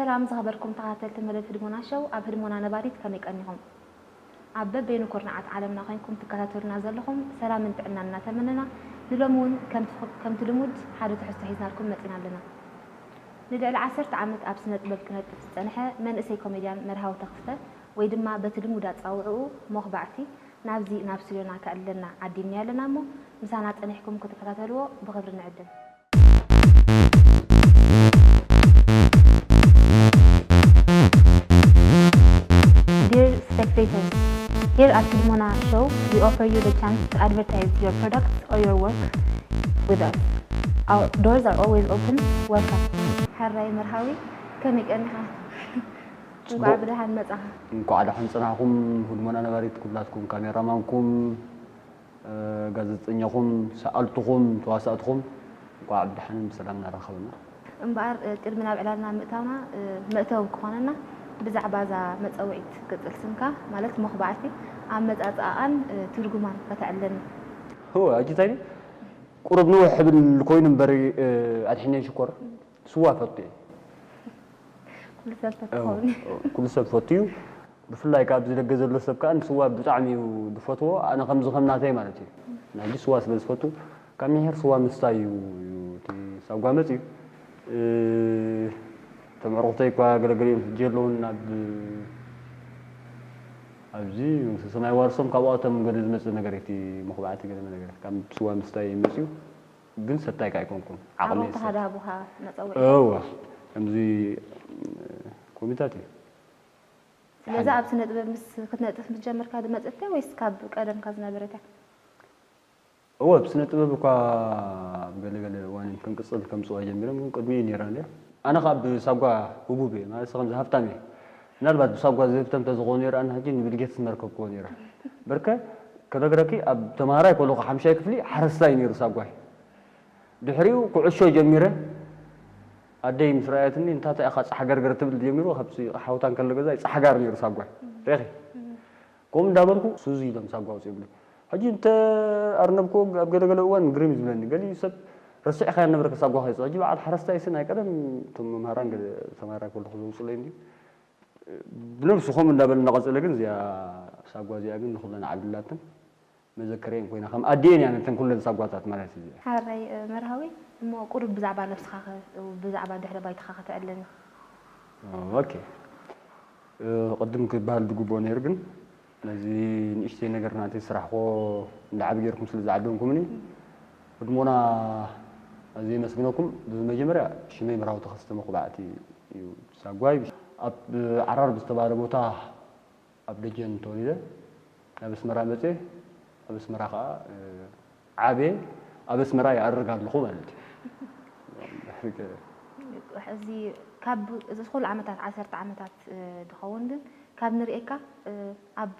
ሰላም ዝኸበርኩም ተኸታተልቲ መደብ ህድሞና ሸው፣ ኣብ ህድሞና ነባሪት ከመይ ቀኒኹም? ኣብ በበይኑ ኩርናዓት ዓለምና ኮይንኩም ትከታተሉና ዘለኹም ሰላምን ጥዕናን እናተመነና፣ ንሎሚ እውን ከምቲ ከምቲ ልሙድ ሓደ ትሕዝቶ ሒዝናልኩም መጺና ኣለና። ንልዕሊ ዓሰርተ ዓመት ኣብ ስነ ጥበብ ክነጥፍ ዝጸንሐ መንእሰይ ኮሜድያን መርሃዊ ተኽስተ ወይ ድማ በቲ ልሙድ ኣጻውዕኡ ሞኽባዕቲ ናብዚ ናብ ስቱድዮና ከዕልለና ዓዲምናዮ ኣለና እሞ ምሳና ጸኒሕኩም ክትከታተልዎ ብኽብሪ ንዕድም። Dear spectators, here at Hidmona Show, we offer you the chance to advertise your products or your work with us. Our doors are always open. Welcome. ሓራይ መርሃዊ፣ ከመይ ቀኒኻ? እንኳዕ ብደሓን መጻኻ። እንኳዕ ደሓን ጸናሕኩም። ህድሞና ነባሪት ኩላትኩም፣ ካሜራማንኩም፣ እ፣ ጋዜጠኛኹም፣ ሰኣልትኹም፣ ተዋሳእትኹም፣ እንኳዕ ብደሓን ብሰላም እናረኸብና። እምበኣር፣ እ፣ ቅድሚ ናብ ዕላልና ምእታውና፣ እ፣ መእተዊ ክኾነና ብዛዕባ እዛ መጸውዒት ቅጽል ስምካ፣ ማለት መኹባዕቲ፣ ኣመጻጽኣኣን፣ እ፣ ትርጉማን ከተዕልለና። እወ፣ ሕጂ እንታይ ድዩ? ቁሩብ ንውሕ ክብል ኮይኑ እምበር፣ እ፣ ኣድሒነይ ሽኮር፣ ስዋ ፈቱ እየ። ኩሉ ሰብ እወ፣ ተትኸውን። እወ፣ ኩሉ ሰብ ፈቱ እዩ። ብፍላይ ካብ ኣብዚ ደገ ዘሎ ሰብ ከኣ ንስዋ ብጣዕሚ እዩ ዝፈትዎ፣ ኣነ ከምዚ ከም ናተይ ማለት እዩ። ናይ ሕጂ ስዋ ስለ ዝፈቱ፣ ካብ ሚሒር ስዋ ምስታይ እዩ፣ እዩ እቲ ሳጓ መጺኡ። እ፣ እቶም ኣዕሩኽተይ እኳ ገለገሊኦም ሕጂ የለውን፣ ኣብ፣ ኣብዚ መንግስተ ሰማይ ዋርሶም፣ ካብኣቶም ገለ ዝመጽእ ነገር እዩ፣ እቲ መኹባዕቲ ገለ ነገር ካብ ስዋ ምስታይ እዩ መጺኡ። ግን ሰታይ ከኣ ኣይኮንኩን። ዓቕሚ ኣዕሩኽቲ የስተ- ሃዳህቡኻ መጸውዒ። እወ፣ ከምዚ፣ እ፣ ኮሚታት እዩ። ስለዚ ሓደ ኣብ ስነ ጥበብ ምስ ክትነጥፍ ምስ ጀመርካ ዝመጸት ወይስ ካብ ቀደምካ ዝነበረት እያ? እወ፣ ኣብ ስነ ጥበብ እኳ ኣብ ገለ ገለ እዋን እዮም ከም ቅጽል ከምጽዋ ጀሚሮም፣ ግን ቅድሚኡ ነይራ እንድያ። ኣነ ኸኣ ብሳጓ ህቡብ እየ፣ ማለት ከምዚ ሃብታም እየ። ምናልባት ብሳጓ ዝህብተም ተዝኾኑ ነይረ፣ ኣነ ሕጂ ንቢል ጌትስ መርከብክዎ ነይረ። በርከ ክነግረኪ፣ ኣብ ተምሃራይ ከለኹ ሓምሻይ ክፍሊ ሓረስታይ ነይሩ ሳጓይ። ድሕሪኡ ኩዕሾ ጀሚረ። ኣደይ ምስ ረኣየትኒ፣ "እንታታ ኢኻ ጻሕገርገር ትብል?" ጀሚሩ፣ ካብቲ ሓውታ እንከሎ ገዛ ጻሕጋር ነይሩ ሳጓይ። ርኢኺ? ከምኡ እንዳበልኩ፣ "ሱዚ" ኢሎም ሳጓ ኣውጽኦምለይ። ሕጂ እንተ ኣርነብክዎ፣ ኣብ ገለገለ እዋን ግርም እዩ ዝብለኒ። ገሊኡ ሰብ፣ "ረሲዕካያ ነበርካ ሳጓ ከይጽ-" ሕጂ በዓል ሓረስታይ ሲ ናይ ቀደም፣ እቶም መምህራን ገለ ተምሃራይ ከለኹ ዘውጽኡለይ እንድዩ። ብነብሱ ከምኡ እንዳበለ እናቐጸለ ግን፣ እዚኣ ሳጓ እዚኣ ግን ንኹለን ዓብልላትን መዘከርየን ኮይና፣ ከም ኣዲኤን እያ ነተን ኩለን ሳጓታት ማለት እዩ። ሓራይ፣ እ፣ መርሃዊ፣ እሞ ቁሩብ ብዛዕባ ነብስኻ ኸ-፣ ብዛዕባ ድሕረ ባይታኻ ከተዕልለኒ። ኦኬ። እ፣ ቅድም ክበሃል ዝግብኦ ነይሩ፣ ግን ነዚ ንእሽተይ ነገር ናተይ ስራሕኮ እንዳዓቢ ጌርኩም ስለ ዝዓደምኩምኒ፣ ህድሞና ኣዝየ የመስግነኩም። ብመጀመርያ ሽመይ መርሃዊ ተኸስተ መኹባዕቲ እዩ። ሳጓይ ኣብ ዓራርብ ዝተባህለ ቦታ ኣብ ደጀን ተወሊደ፣ ናብ ኣስመራ መጽየ፣ ኣብ ኣስመራ ኸኣ፣ እ፣ ዓብየ፣ ኣብ ኣስመራ ይኣርግ ኣለኹ ማለት እዩ። እዚ ካብ፣ እዚ ኩሉ ዓመታት፣ ዓሰርተ ዓመታት፣ እ፣ ድኸውን ግን ካብ ንርእየካ፣ እ፣ ኣብ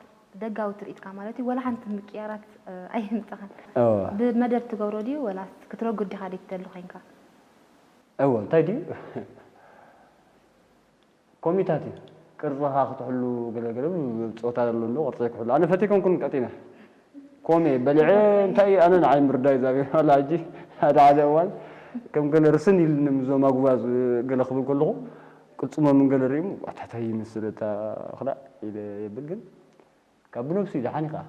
ደጋዊ ትርኢትካ ማለት እዩ፣ ወላ ሓንቲ ምቅያራት፣ እ፣ ኣየምጻኻን። እወ። ብመደብ ትገብሮ ድዩ ወላስ ክትረጉድ ዲኻ ደይ ትደሊ ኮይንካ? እወ፣ እንታይ ድዩ? ኮሚታት እዩ። ቅርጽኻ ክትሕሉ ገለ ገለ ጾታ ዘሎ እንዶ ቅርጺ ክሕሉ። ኣነ ፈትየ ኮንኩን ቀጢነ። ኮሜ በሊዐ እንታይ ኣነ ንዓይ ምርዳይ ዛቤ ዋላ ሕጂ ሓደ ሓደ እዋን ከም ገለ ርስን ኢልኒ ምስዞም ኣጉባዝ ገለ ክብል ከለኹ ቅልጽሞምን ገለ ርእዩ ኣታታይ ይመስል እታ ክላእ ኢለ የብል ግን ካብ ብነብሱ እዩ ደሓን እዩ ከኣ።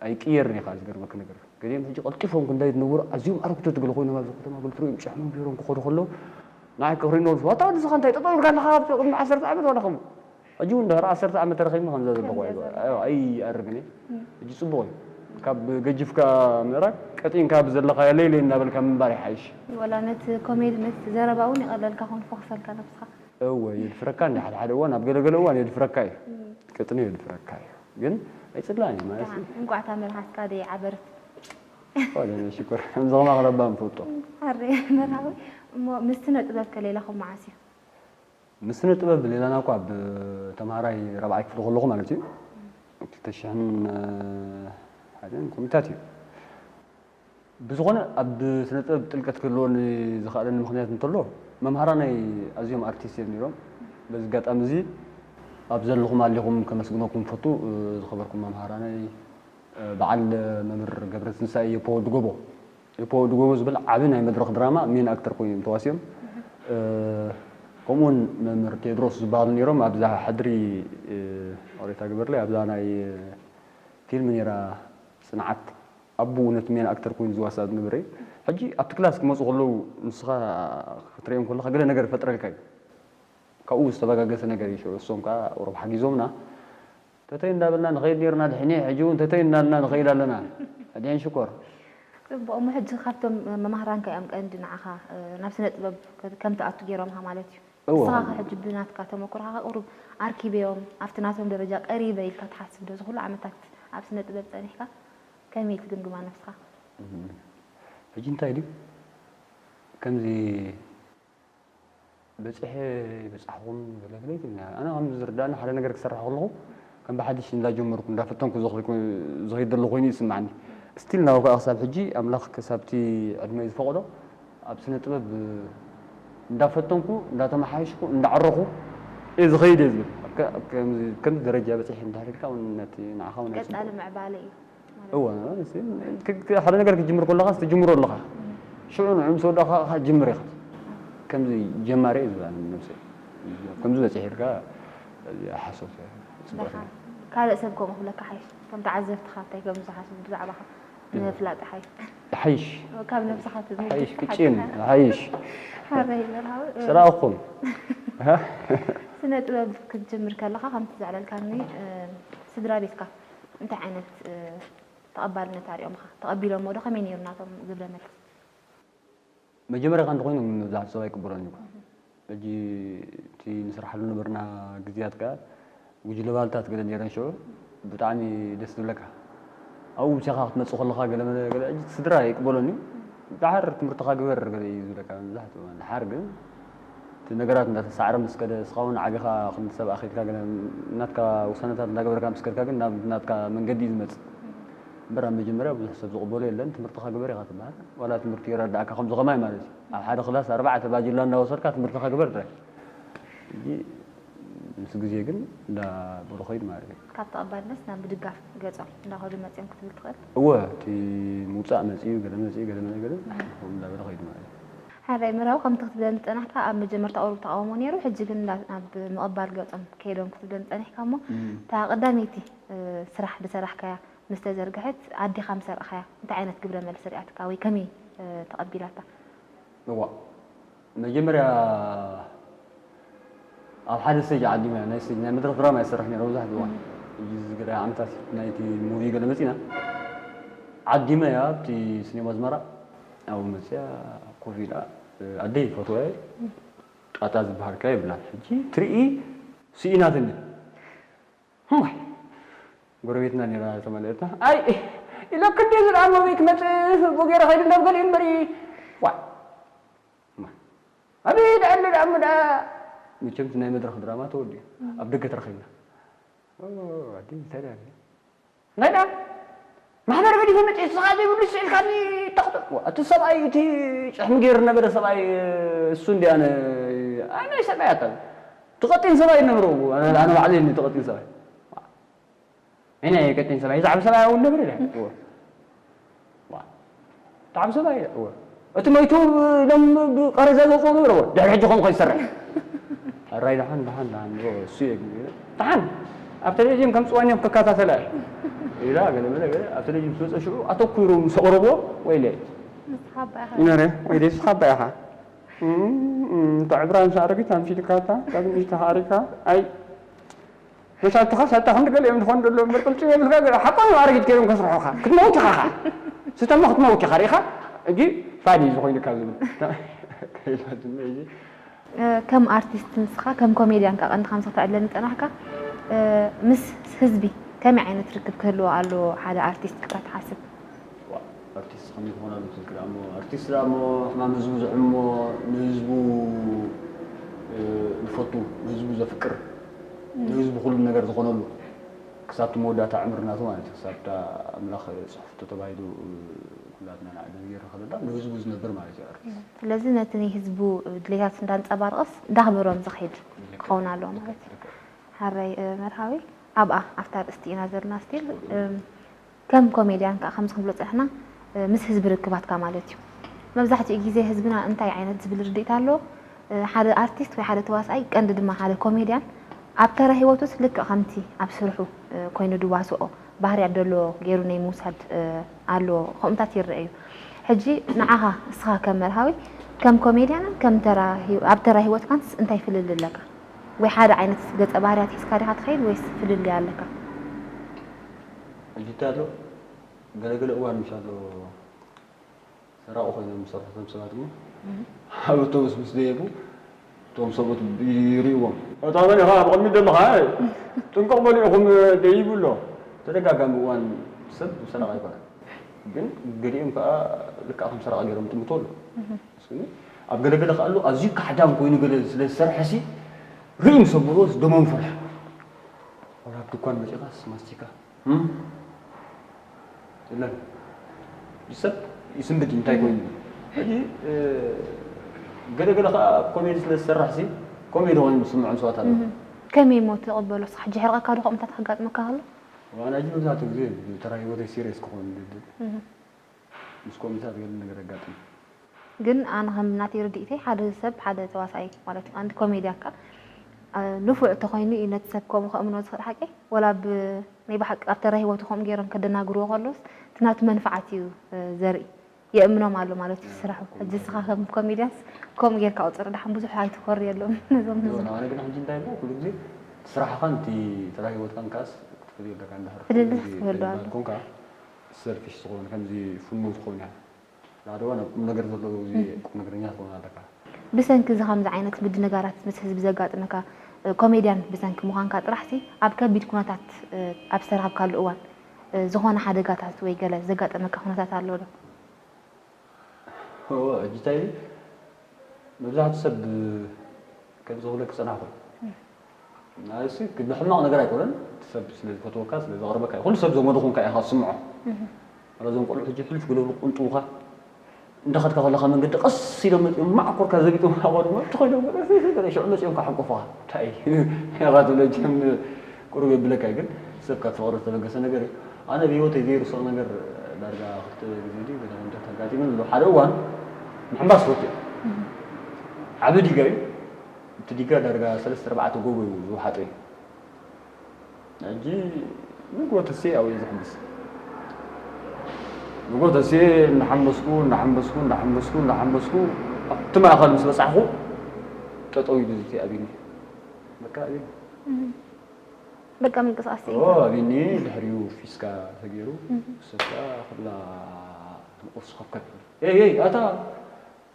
ኣይቅየርን እዩ ከኣ ዝገርመኪ ነገር። ገሊኦም ሕጂ ቀልጢፎም ክንዳይ ዝነበሩ ኣዝዮም ኣረግቶት ገለ ኮይኖም ኣብዚ ከተማ ገለ ትርእዮም ጨሕሞም ገይሮም ክኸዱ ከለዉ ንዓይ ክኽሪእኒ ከለዉ ዋታ ወዲ ስኻ እንታይ ጠጠው ኢልካ ኣለኻ ኣብቲ ቅድሚ ዓሰርተ ዓመት ዋላ ከምኡ። ሕጂ እውን ድሕሪ ዓሰርተ ዓመት ተረኺብና ከምዛ ዘለኹ ከምዛ ኣይበ-፣ ዘለኹ። ኣይ-፣ ኣይኣርግን እየ። ሕጂ ጽቡቕ እዩ። ካብ ገጅፍካ ምእራግ ቀጢንካ ብዘለኻዮ ለይለይ እናበልካ ምንባር ይሓይሽ። ወላ ነቲ ኮሜዲ ነቲ ዘረባ እውን ይቐለልካ ኾን ፎክሰልካ ነብስኻ። እወ፣ የድፍረካ እንዲ ሓደ ሓደ እዋን፣ ኣብ ገለ ገለ እዋን የድፍረካ እዩ። እም። ቅጥኒ የድፍረካ እዩ። ግን ኣይጽላእን እዩ ማለት እዩ። ደሓን፣ እንቋዕ እታ መልሓስካ ደይዓበረት። ወደ ሽኮር፣ ከምዚ ኸማ ክረባ ንፈልጦ። ኣረ፣ መርሃዊ፣ እሞ ምስ ስነ ጥበብ ከ ሌላኹም መዓስ እዩ? ምስ ስነ ጥበብ ሌላና እኳ ኣብ ተምሃራይ ራብዓይ ክፍሊ ከለኹ ማለት እዩ። ክልተ ሽሕን ሓደን ኮሚታት እዩ። ብዝኾነ፣ ኣብ ስነ ጥበብ ጥልቀት ክህልወኒ ዝኸኣለኒ ምኽንያት እንተሎ፣ መምሃራነይ ኣዝዮም ኣርቲስት እዮም ነይሮም። በዚ ኣጋጣሚ እዚ፣ ኣብ ዘለኹም ኣሊኹም ከመስግነኩም ፈቱ፣ ዝኸበርኩም መምሃራነይ፣ በዓል መምህር ገብረትንሳኤ የፖ ወዲ ጎቦ። የፖ ወዲ ጎቦ ዝበል ዓቢ ናይ መድረኽ ድራማ ሜን ኣክተር ኮይኖም ተዋሲኦም። ከምኡውን መምህር ቴድሮስ ዝበሃሉ ነይሮም። ኣብዛ ሕድሪ፣ እ፣ ይቕሬታ ግበርለይ፣ ኣብዛ ናይ፣ እ፣ ፊልም ነይራ ጽንዓት፣ ኣቦኡ ነቲ ሜን ኣክተር ኮይኑ ዝዋሳእ ዝነበረ እዩ። ሕጂ ኣብቲ ክላስ ክመጹ ከለዉ ንስኻ ክትርእዮም ከለኻ ገለ ነገር ይፈጥረልካ እዩ። ካብኡ ዝተበጋገሰ ነገር እዩ። ሽዑ እሶም ከኣ ቁሩብ ሓጊዞምና። ተተይ እንዳበልና ንኸይድ ነይርና ድሕኔ፣ ሕጂ እውን ተተይ እንዳበልና ንኸይድ ኣለና። ኣድሕን ሽኮር። ጽቡቕ እሞ፣ ሕጂ ካብቶም መማህራንካ እዮም ቀንዲ ንዓኻ፣ እ፣ ናብ ስነ ጥበብ ከ-፣ ከም ትኣቱ ገይሮምኻ ማለት እዩ። እወ። ንስኻ ከ ሕጂ ብናትካ ተመኩሮ፣ ኸኣ ቁሩብ ኣርኪበዮም፣ ኣብቲ ናቶም ደረጃ ቀሪበ ኢልካ ትሓስብ ዶ? እዚ ኩሉ ዓመታት ኣብ ስነ ጥበብ ጸኒሕካ፣ ከመይ ትግምግማ ነብስኻ? እም። ሕጂ እንታይ ድዩ? ከምዚ በጺሐ ይበጻሕኹም ገለ ገለ ይብልና። ኣነ ከም ዝርዳእኒ ሓደ ነገር ክሰርሕ ከለኹ ከም ብሓድሽ እንዳጀመርኩ፣ እንዳፈተንኩ ዝኸድኩ-፣ ዝኸይድ ዘለኹ ኮይኑ ይስምዓኒ። ስቲል ናብኡ ከኣ ክሳብ ሕጂ ኣምላኽ ክሳብቲ ዕድመ ዝፈቕዶ ኣብ ስነ ጥበብ እንዳፈተንኩ፣ እንዳተመሓየሽኩ፣ እንዳዓረኹ እየ ዝኸይድ እየ ዝብል። ከ-፣ ከምዚ፣ ከምዚ ደረጃ በጺሐ እንድሕር ኢልካ እውን ነቲ ንዓኻ እውን ቀጻሊ ኣይጽቡቕን። ምዕባለ እዩ። ማለት እወ፣ እዩ። እስ-፣ ክ-፣ ክ-፣ ሓደ ነገር ክትጅምር ከለኻስ ትጅምሮ ኣለኻ። እም። ሽዑ ንዑ ምስ ወዳእካ ኸዓ ጅምር ኢኻ። ከምዚ ጀማሪ እየ ዝብል ኣነ ነብሰይ። ከምዚ በጺሐ ኢልካ ሓሶት እየ። ጽቡቕ ደሓን። ኣይኮነን። ካልእ ሰብ ከምኡ ክብለካ ሓይሽ። ከም ተዓዘብትኻ እንታይ ከም ዝሓስቡ ብዛዕባኻ እም። ንምፍላጥ ሓይሽ። ሓይሽ። ካብ ነብስኻ ትዝምት ሓይሽ ሓቂ ክጭን፣ ሓይሽ። ሓይሽ። ሓበይ መርሃዊ፣ እ፣ ጽላእኹም። ስነ ጥበብ ክትጅምር ከለኻ ከምቲ ዘዕለልካኒ፣ እ፣ ስድራ ቤትካ እንታይ ዓይነት፣ እ፣ ተቐባልነት ኣርእዮምኻ? ተቐቢሎሞ ዶ? ከመይ ነይሩ ናቶም ግብረ መልሲ? መጀመርያ ከ እንተኾይኑ መብዛሕትኡ ሰብ ኣይቅበሎን እዩ። ሕጂ እቲ ንስርሓሉ ነበርና ግዜያት ከኣ ጉጅለ ባህልታት ገለ ነይረን ሽዑ ብጣዕሚ ደስ ዝብለካ። ኣብኡ ምሲኻ ክትመጽእ ከለኻ ገለ መለ ገለ፣ ሕጂ ስድራ ኣይቅበሎን እዩ። ደሓር ትምህርትኻ ግበር ገለ እዩ ዝብለካ መብዛሕትኡ። ደሓር ግን እቲ ነገራት እንዳተሳዕረ ምስ ከደ፣ ንስኻ እውን ዓቢኻ ክንዲ ሰብ ኣኺልካ ገለ ናትካ ውሳነታት እንዳገበርካ ምስ ከድካ ግን ናብ ናትካ መንገዲ እዩ ዝመጽእ። እምበር ኣብ መጀመርያ ብዙሕ ሰብ ዝቕበሎ የለን። ትምህርትኻ ግበር ኢኻ ትበሃል። ዋላ ትምህርቲ ይረድኣካ ከምዚ ከማይ ማለት እዩ። ኣብ ሓደ ክላስ ኣርባዕተ ባጅላ እንዳወሰድካ ትምህርትኻ ግበር ጥራይ። ሕጂ ምስ ግዜ ግን እንዳበሉ ኸይድ ማለት እዩ። ካብ ተቐባልነት ናብ ምድጋፍ ገጾም እንዳኸዱ መጺኦም ክትብል ትኽእል? እወ፣ እቲ ምውጻእ መጺኡ፣ ገለ መጺኡ፣ ገለ መለ ገለ፣ ከምኡ እንዳበለ ኸይድ ማለት እዩ። ሓራይ መርሃዊ ከምቲ ክትብለኒ ዝጸናሕካ ኣብ መጀመርታ ቁሩብ ተቓውሞ ነይሩ፣ ሕጂ ግን እንዳ-፣ ናብ ምቕባል ገጾም ከይዶም ክትብለኒ ጸኒሕካ እሞ፣ እም። እታ ቀዳመይቲ፣ እ፣ ስራሕ ዝሰራሕካያ ምስ ተዘርግሐት ኣዴኻ ምስ ኣርኣኻያ እንታይ ዓይነት ግብረ መልሲ ርኣትካ ወይ ከመይ፣ እ፣ ተቐቢላታ? እዋ፣ መጀመርያ ኣብ ሓደ ስቴጅ ዓዲመ፣ ናይ ስቴጅ፣ ናይ መድረኽ ድራማ ይሰርሕ ነይረ መብዛሕትኡ እዋን። እም። ሕጂ እዚ ገለ ዓመታት ናይቲ ሙቪ ገለ መጺና፣ ዓዲመያ ኣብቲ ሲኔማ ኣዝመራ፣ ኣብኡ መጺኣ ኮፍ ኢላ፣ "ኣደይ ይፈትዋ እየ፣ ጣጣ ዝበሃል ከ የብላን። ሕጂ ትርኢ ስኢናትኒ." እዋይ፣ ጎረቤትና ነይራ ተመልእታ። "ኣይ፣ ኢለኪ እንድየ ዝደኣ ሙቪ ክመጽእ ብኡ ገይረ ከይደ ናብ ገሊኡ እምበሪ። ዋይ፣ እማ፣ ኣበይ ደኣ ኣሎ ደኣ እሞ ደኣ?" መቸም እቲ ናይ መድረኽ ድራማ ተወዲኡ። ኣብ ደገ ተረኺብና። "ኦ፣ ኣደ እንታይ ደኣ?" "እንታይ ደኣ? ማሕበር ገዲፈ መጽእ፣ ንስኻ ዘይብሉ ስኢልካኒ ተኽቶ-" ዋ፣ እቲ ሰብኣይ፣ እቲ ጭሕሚ ገይሩ ነበረ ሰብኣይ፣ እሱ እንድያ ነ-፣ ኣይ፣ ናይ ሰብኣይ ኣታ። እቲ ቀጢን ሰብኣይ ነበረ፣ ኣነ፣ ኣነ ባዕለይ እኒ እቲ ቀጢን ሰብኣይ። ኣይ፣ ናይ ቀጢን ሰብኣይ፣ ዛዕባ ሰብኣይ እውን ነበረ፣ እዋ። ዋ። ጣዕሚ ሰብኣይ እየ። እወ። እቲ መይቱ ኢሎም ብቐረዛ ዘውፅኡ ነበረ። እወ። ድሕሪ ሕጂ ከምኡ ከይሰርሕ። ሕራይ ደሓን፣ ደሓን፣ ደሓን። እወ፣ እሱ እየ ግን። ደሓን። ኣብ ቴሌቪዥን ከምፅዋን እዮም ክከታተላ እየ። ኢላ ገለ መለ ገለ ኣብ ቴሌቪዥን ምስ መፀ ሽዑ ኣተኲሩ ምስ ኣቕረብዎ፣ ወይለይ። ንስኻ ኣባ ኢኻ። ይነረ፣ ወይለይ፣ ንስኻ ኣባ ኢኻ። እም፣ እም፣ እታ ዕብራ ምስ ኣረጊት ኣምሲልካታ፣ ካብ ንእሽቶ ሓሪካ፣ ኣይ፣ መሳቱኻ ሳታ ክንዲ ገለ እዮም ዝኾኑ ዘለዉ እምበር ቅልጽም የብልካ ገለ ሓቆም እዮም ኣረጊት ገይሮም ከስርሑኻ። ክትመውት ኢኻ ኸዓ። ስተሞ ክትመውት ኢኻ ርኢኻ። ሕጂ ፋኒ እዩ ዝኾይኑካ ዝብል። ከይላ ድማ ሕጂ። እ፣ ከም ኣርቲስት ንስኻ ከም ኮሜድያን ከኣ ቀንዲ ከምዚ ክትዕለኒ ዝጸናሕካ፣ እ፣ ምስ ህዝቢ ከመይ ዓይነት ርክብ ክህልዎ ኣለዎ ሓደ ኣርቲስት ኢልካ ትሓስብ? ዋ፣ ኣርቲስት ከመይ ክኾን ኣለዎ ትብል ክልኣ እሞ፣ ኣርቲስት ደኣ እሞ ሕማም ህዝቡ ዝሕሞ፣ ንህዝቡ፣ እ፣ ዝፈቱ፣ ንህዝቡ ዘፍቅር፣ እም። ንህዝቡ ኩሉ ነገር ዝኾነሉ፣ ክሳብ እቲ መወዳእታ ዕምሪ ናቱ ማለት እዩ፣ ክሳብ እታ ኣምላኽ ጽሑፍቶ ተባሂሉ፣ እ፣ ኩላትና ንዓዲ ገይርና ከለና፣ ንህዝቡ ዝነብር ማለት እዩ ኣርቲስት። ስለዚ ነቲ ናይ ህዝቡ ድሌታት እንዳንጸባረቐስ እንዳኽበሮም ዝኸይድ ልክዕ። ክኸውን ኣለዎ ማለት እዩ። ልክዕ። ሓራይ፣ እ፣ መርሃዊ፣ ኣብኣ፣ ኣብታ ኣርእስቲ ኢና ዘለና ስቲል፣ እም፣ ከም ኮሜድያን ከኣ ከምዚ ክንብሎ ጸኒሕና፣ እ፣ ምስ ህዝቢ ርክባትካ ማለት እዩ። መብዛሕትኡ ግዜ ህዝብና እንታይ ዓይነት ዝብል ርድኢት ኣለዎ? ሓደ ኣርቲስት ወይ ሓደ ተዋስኣይ ቀንዲ ድማ ሓደ ኮሜድያን ኣብ ተራ ህይወቱስ ልክዕ ከምቲ ኣብ ስርሑ ኮይኑ ድዋስኦ ባህርያት ደሎ ገይሩ ናይ ምውሳድ ኣለዎ ከምኡታት ይረአ እዩ። ሕጂ ንዓኻ እስኻ ከም መርሃዊ ከም ኮሜድያንን ከም ተራ ህይወ- ኣብ ተራ ህይወትካንስ እንታይ ፍልል ኣለካ? ወይ ሓደ ዓይነት ገጸ ባህርያት ሒዝካ ዲኻ ትኸይድ ወይስ ፍልልይ ኣለካ? ሕጂ እንታይ ኣሎ ገለገለ እዋን ምሽ ኣሎ ሰራቑ ኮይኖም ዝሰርሑ እቶም ሰባት እሞ ኣብ ኣውቶቡስ ምስ ደየቡ እቶም ሰብኡት ይርእይዎም። እታ መን ኢኻ ኣብ ቅድሚት ዘለኻ ጥንቅቕ በሉ ኢኹም ደይቡ ኣሎ። ተደጋጋሚ እዋን ሰብ ሰራቕ ኣይኮነን። ግን ገሊኦም ከዓ ልክዓ ከም ሰራቒ ገይሮም ይጥምቱ ኣሎ። እስኪ ኣብ ገለገለ ከዓ ኣሎ ኣዝዩ ካሕዳም ኮይኑ ገለ ስለ ዝሰርሐሲ ርእዮም ሰብርዎ ደሞም ፈርሑ። ወላ ኣብ ድኳን መፂኻስ ማስቲካ የለን። ሰብ ይስንብድ እንታይ ኮይኑ ሕጂ ገለገለ ከዓ ኮሜዲ ስለ ዝሰርሕ ሲ ኮሜዲ ኮይኑ ዝስምዖም ሰባት ኣለዉ። ከመይ እሞ ትቕበሎ? እስኻ ሕጂ ሕርቐካ ዶ ከምኡታት ከጋጥመካ ከሎ? ዋላ ሕጂ መብዛሕትኡ ግዜ ብተራ ህይወተይ ሲሪየስ ክኾን ይደሊ። ምስ ኮሜዲታት ገለ ነገር የጋጥም። ግን ኣነ ከም ናተይ ርድኢተይ ሓደ ሰብ ሓደ ተዋሳኣይ ማለት እዩ። ኣንድ ኮሜድያ እካ ንፉዕ ተኮይኑ እዩ ነቲ ሰብ ከምኡ ከእምኖ ዝኽእል ሓቂ ወላ ብ ናይ ብሓቂ ኣብ ተራ ህይወቱ ከምኡ ገይሮም ከደናግርዎ ከለውስ እቲ ናቱ መንፍዓት እዩ ዘርኢ የእምኖም ኣሎ ማለት እዩ ስራሑ። ሕጂ እስኻ ከም ኮሜድያንስ ከምኡ ጌርካ ቁፅሪ ደሓን ብዙሕ ኣይትኮርየሎም ነዞም ህዝቢ። ኣነ ግን ሕጂ እንታይ ኩሉ ግዜ ስራሕኻን እቲ ተራ ህይወትካን ከኣስ ክትፈልዮ ኣለካ እንድሕር ፍልልይ ክትህሉ ኣለዎ። ኮንካ ሰልፊሽ ዝኾነ ከምዚ ፍኑ ትኸውን ኢኻ። ላዕለዋ ናብ ቁም ነገር ዘለዎ ግዜ ቁም ነገረኛ ትኸውን ኣለካ። ብሰንኪ እዚ ከምዚ ዓይነት ምድንጋራት ምስ ህዝቢ ዘጋጥመካ ኮሜድያን ብሰንኪ ምዃንካ ጥራሕ ሲ ኣብ ከቢድ ኩነታት ኣብ ዝተረኸብካሉ እዋን ዝኾነ ሓደጋታት ወይ ገለ ዘጋጠመካ ኩነታት ኣሎ ዶ? እወ፣ ሕጂ እንታይ ኢሉ መብዛሕትኡ ሰብ ከምዚ ክብለኪ ዝጸናሕኩ ንዓይሲ ብሕማቕ ነገር ኣይኮነን፣ እቲ ሰብ ስለ ዝፈትወካ ስለ ዘቕርበካ እዩ፣ ኩሉ ሰብ ዘመዱ ኮንካ ኢኻ ትስምዖ። ዋላ እዞም ቆልዑ ሕጂ ሕልፍ ክብሉ ክቕንጥዉኻ እንዳኸድካ ከለኻ መንገዲ ቀስ ኢሎም መጺኦም ማዕኮርካ ዘቢጦም ከይኾኑ መብቲ ኮይኖም ገለ ሽዑ መጺኦም ከሓንቁፉኻ እንታይ ኢኻ ትብሎ ጀም ቁሩብ የብለካ እዩ ግን ሰብ ካብ ፍቕሪ ዝተበገሰ ነገር እዩ። ኣነ ብህይወተይ ዘይርስዖ ነገር ዳርጋ ክልተ ግዜ ድዩ ገለ ከምታት ኣጋጢሙኒ ኣሎ። ሓደ እዋን ምሕንባስ ፈትየ ዓቢ ዲጋ እዩ። እቲ ዲጋ ዳርጋ ሰለስተ ኣርባዕተ ጎቦ እዩ ዝወሓጠ እዩ። ሕጂ ንግሆ ተስየ ኣብኡ እየ ዝሕምስ። ንግሆ ተስየ እናሓመስኩ እናሓመስኩ እናሓመስኩ እናሓመስኩ ኣብቲ ማእኸል ምስ በፃሕኹ ጠጠው ኢሉ ዝቲ ኣብኒ በቃ ኣብኒ በቃ ምንቅስቃስ ኣብኒ ድሕሪኡ ፊስካ ተገይሩ ሰብካ ክብላ ንቁርሲ ከከብ ይ ኣታ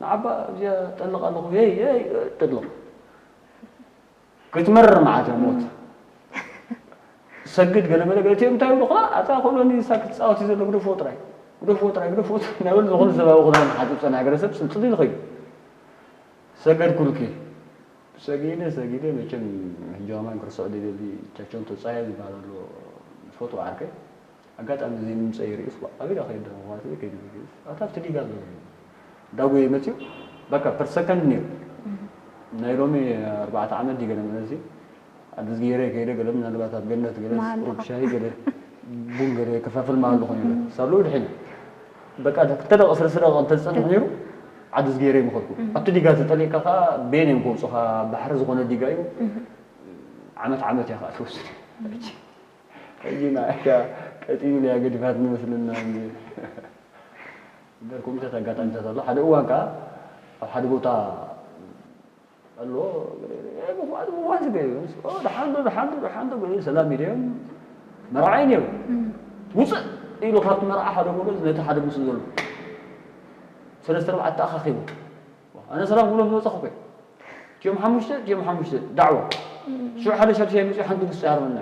ንዓባ እዚኣ ጠልቕ ኣለኹ ይ ይ ጠልቕ ክትመርር መዓት እያ ሞት ሰግድ ገለ መለ ገለ እቲኦም እንታይ ይብሉኻ ኣታ ኮሎኒ ንሳ ክትፃወት እዩ ዘሎ ግደፍዎ ጥራይ ግደፍዎ ጥራይ ግደፍዎ ጥራይ እናበሉ ዝኾነ ሰብ ኣብኡ ክዳን ክሓፅብ ፀንሐ ገለ ሰብ ስልጥል ኢሉ ኸይዱ ሰገድኩልኪ ሰጊደ ሰጊደ መቸም ሕጂ ከማን ክርስዖ ደልየሊ ቻቸንቶ ፃያ ዝበሃል ኣሎ ዝፈትዎ ዓርከይ ኣጋጣሚ እዚ ምምፀ ይርእስ ኣበይ ዳ ከይደ ማለት ከይዱ ኣታ ኣብቲ ዲጋ ኣሎ ዳጎየ መፅኡ በቃ ፐር ሰከንድ ነይሩ ናይ ሎሚ ኣርባዕተ ዓመት ዲገ ነመለሲ ኣድስ ገይረ ከይደ ገለ ምናልባት ኣብ ገነት ገለ ቁሩብ ሻሂ ገለ ቡን ገለ ከፋፍል ማለት ዝኾነ ሳሎ ድሒነ በቃ ክልተ ደቂ ሰለስተ ደቂ እንተዝፀንሕ ነይሩ ዓድስ ገይረ ይምኸድኩ ኣብቲ ዲጋ ተጠሊእካ ከዓ ቤን እዮም ከውፅኻ ባሕሪ ዝኾነ ዲጋ እዩ ዓመት ዓመት እያ ከዓ ትወስድ ሕጂ ንዓካ ቀጢሉ እያ ገዲፋት ንመስልና እንጂ እምበር ኮሚታት ኣጋጣሚታት ኣሎ ሓደ እዋን ከዓ ኣብ ሓደ ቦታ ኣሎ ምኳኑ ምኳን ዝገ ደሓንዶ ደሓንዶ ደሓንዶ ገ ሰላም ኢለዮም መርዓይ ነይሩ ውፅእ ኢሉ ካብቲ መርዓ ሓደ ጎበዝ ነቲ ሓደ ምስኡ ዘሎ ሰለስተ ኣርባዕተ ኣኻኺቡ ኣነ ሰላም ክብሎ ዝመፀኹ ኮይ እቲኦም ሓሙሽተ እቲኦም ሓሙሽተ ዳዕዋ ሽዑ ሓደ ሻድሻይ መፅኡ ሓንቲ ምስ ጫርመና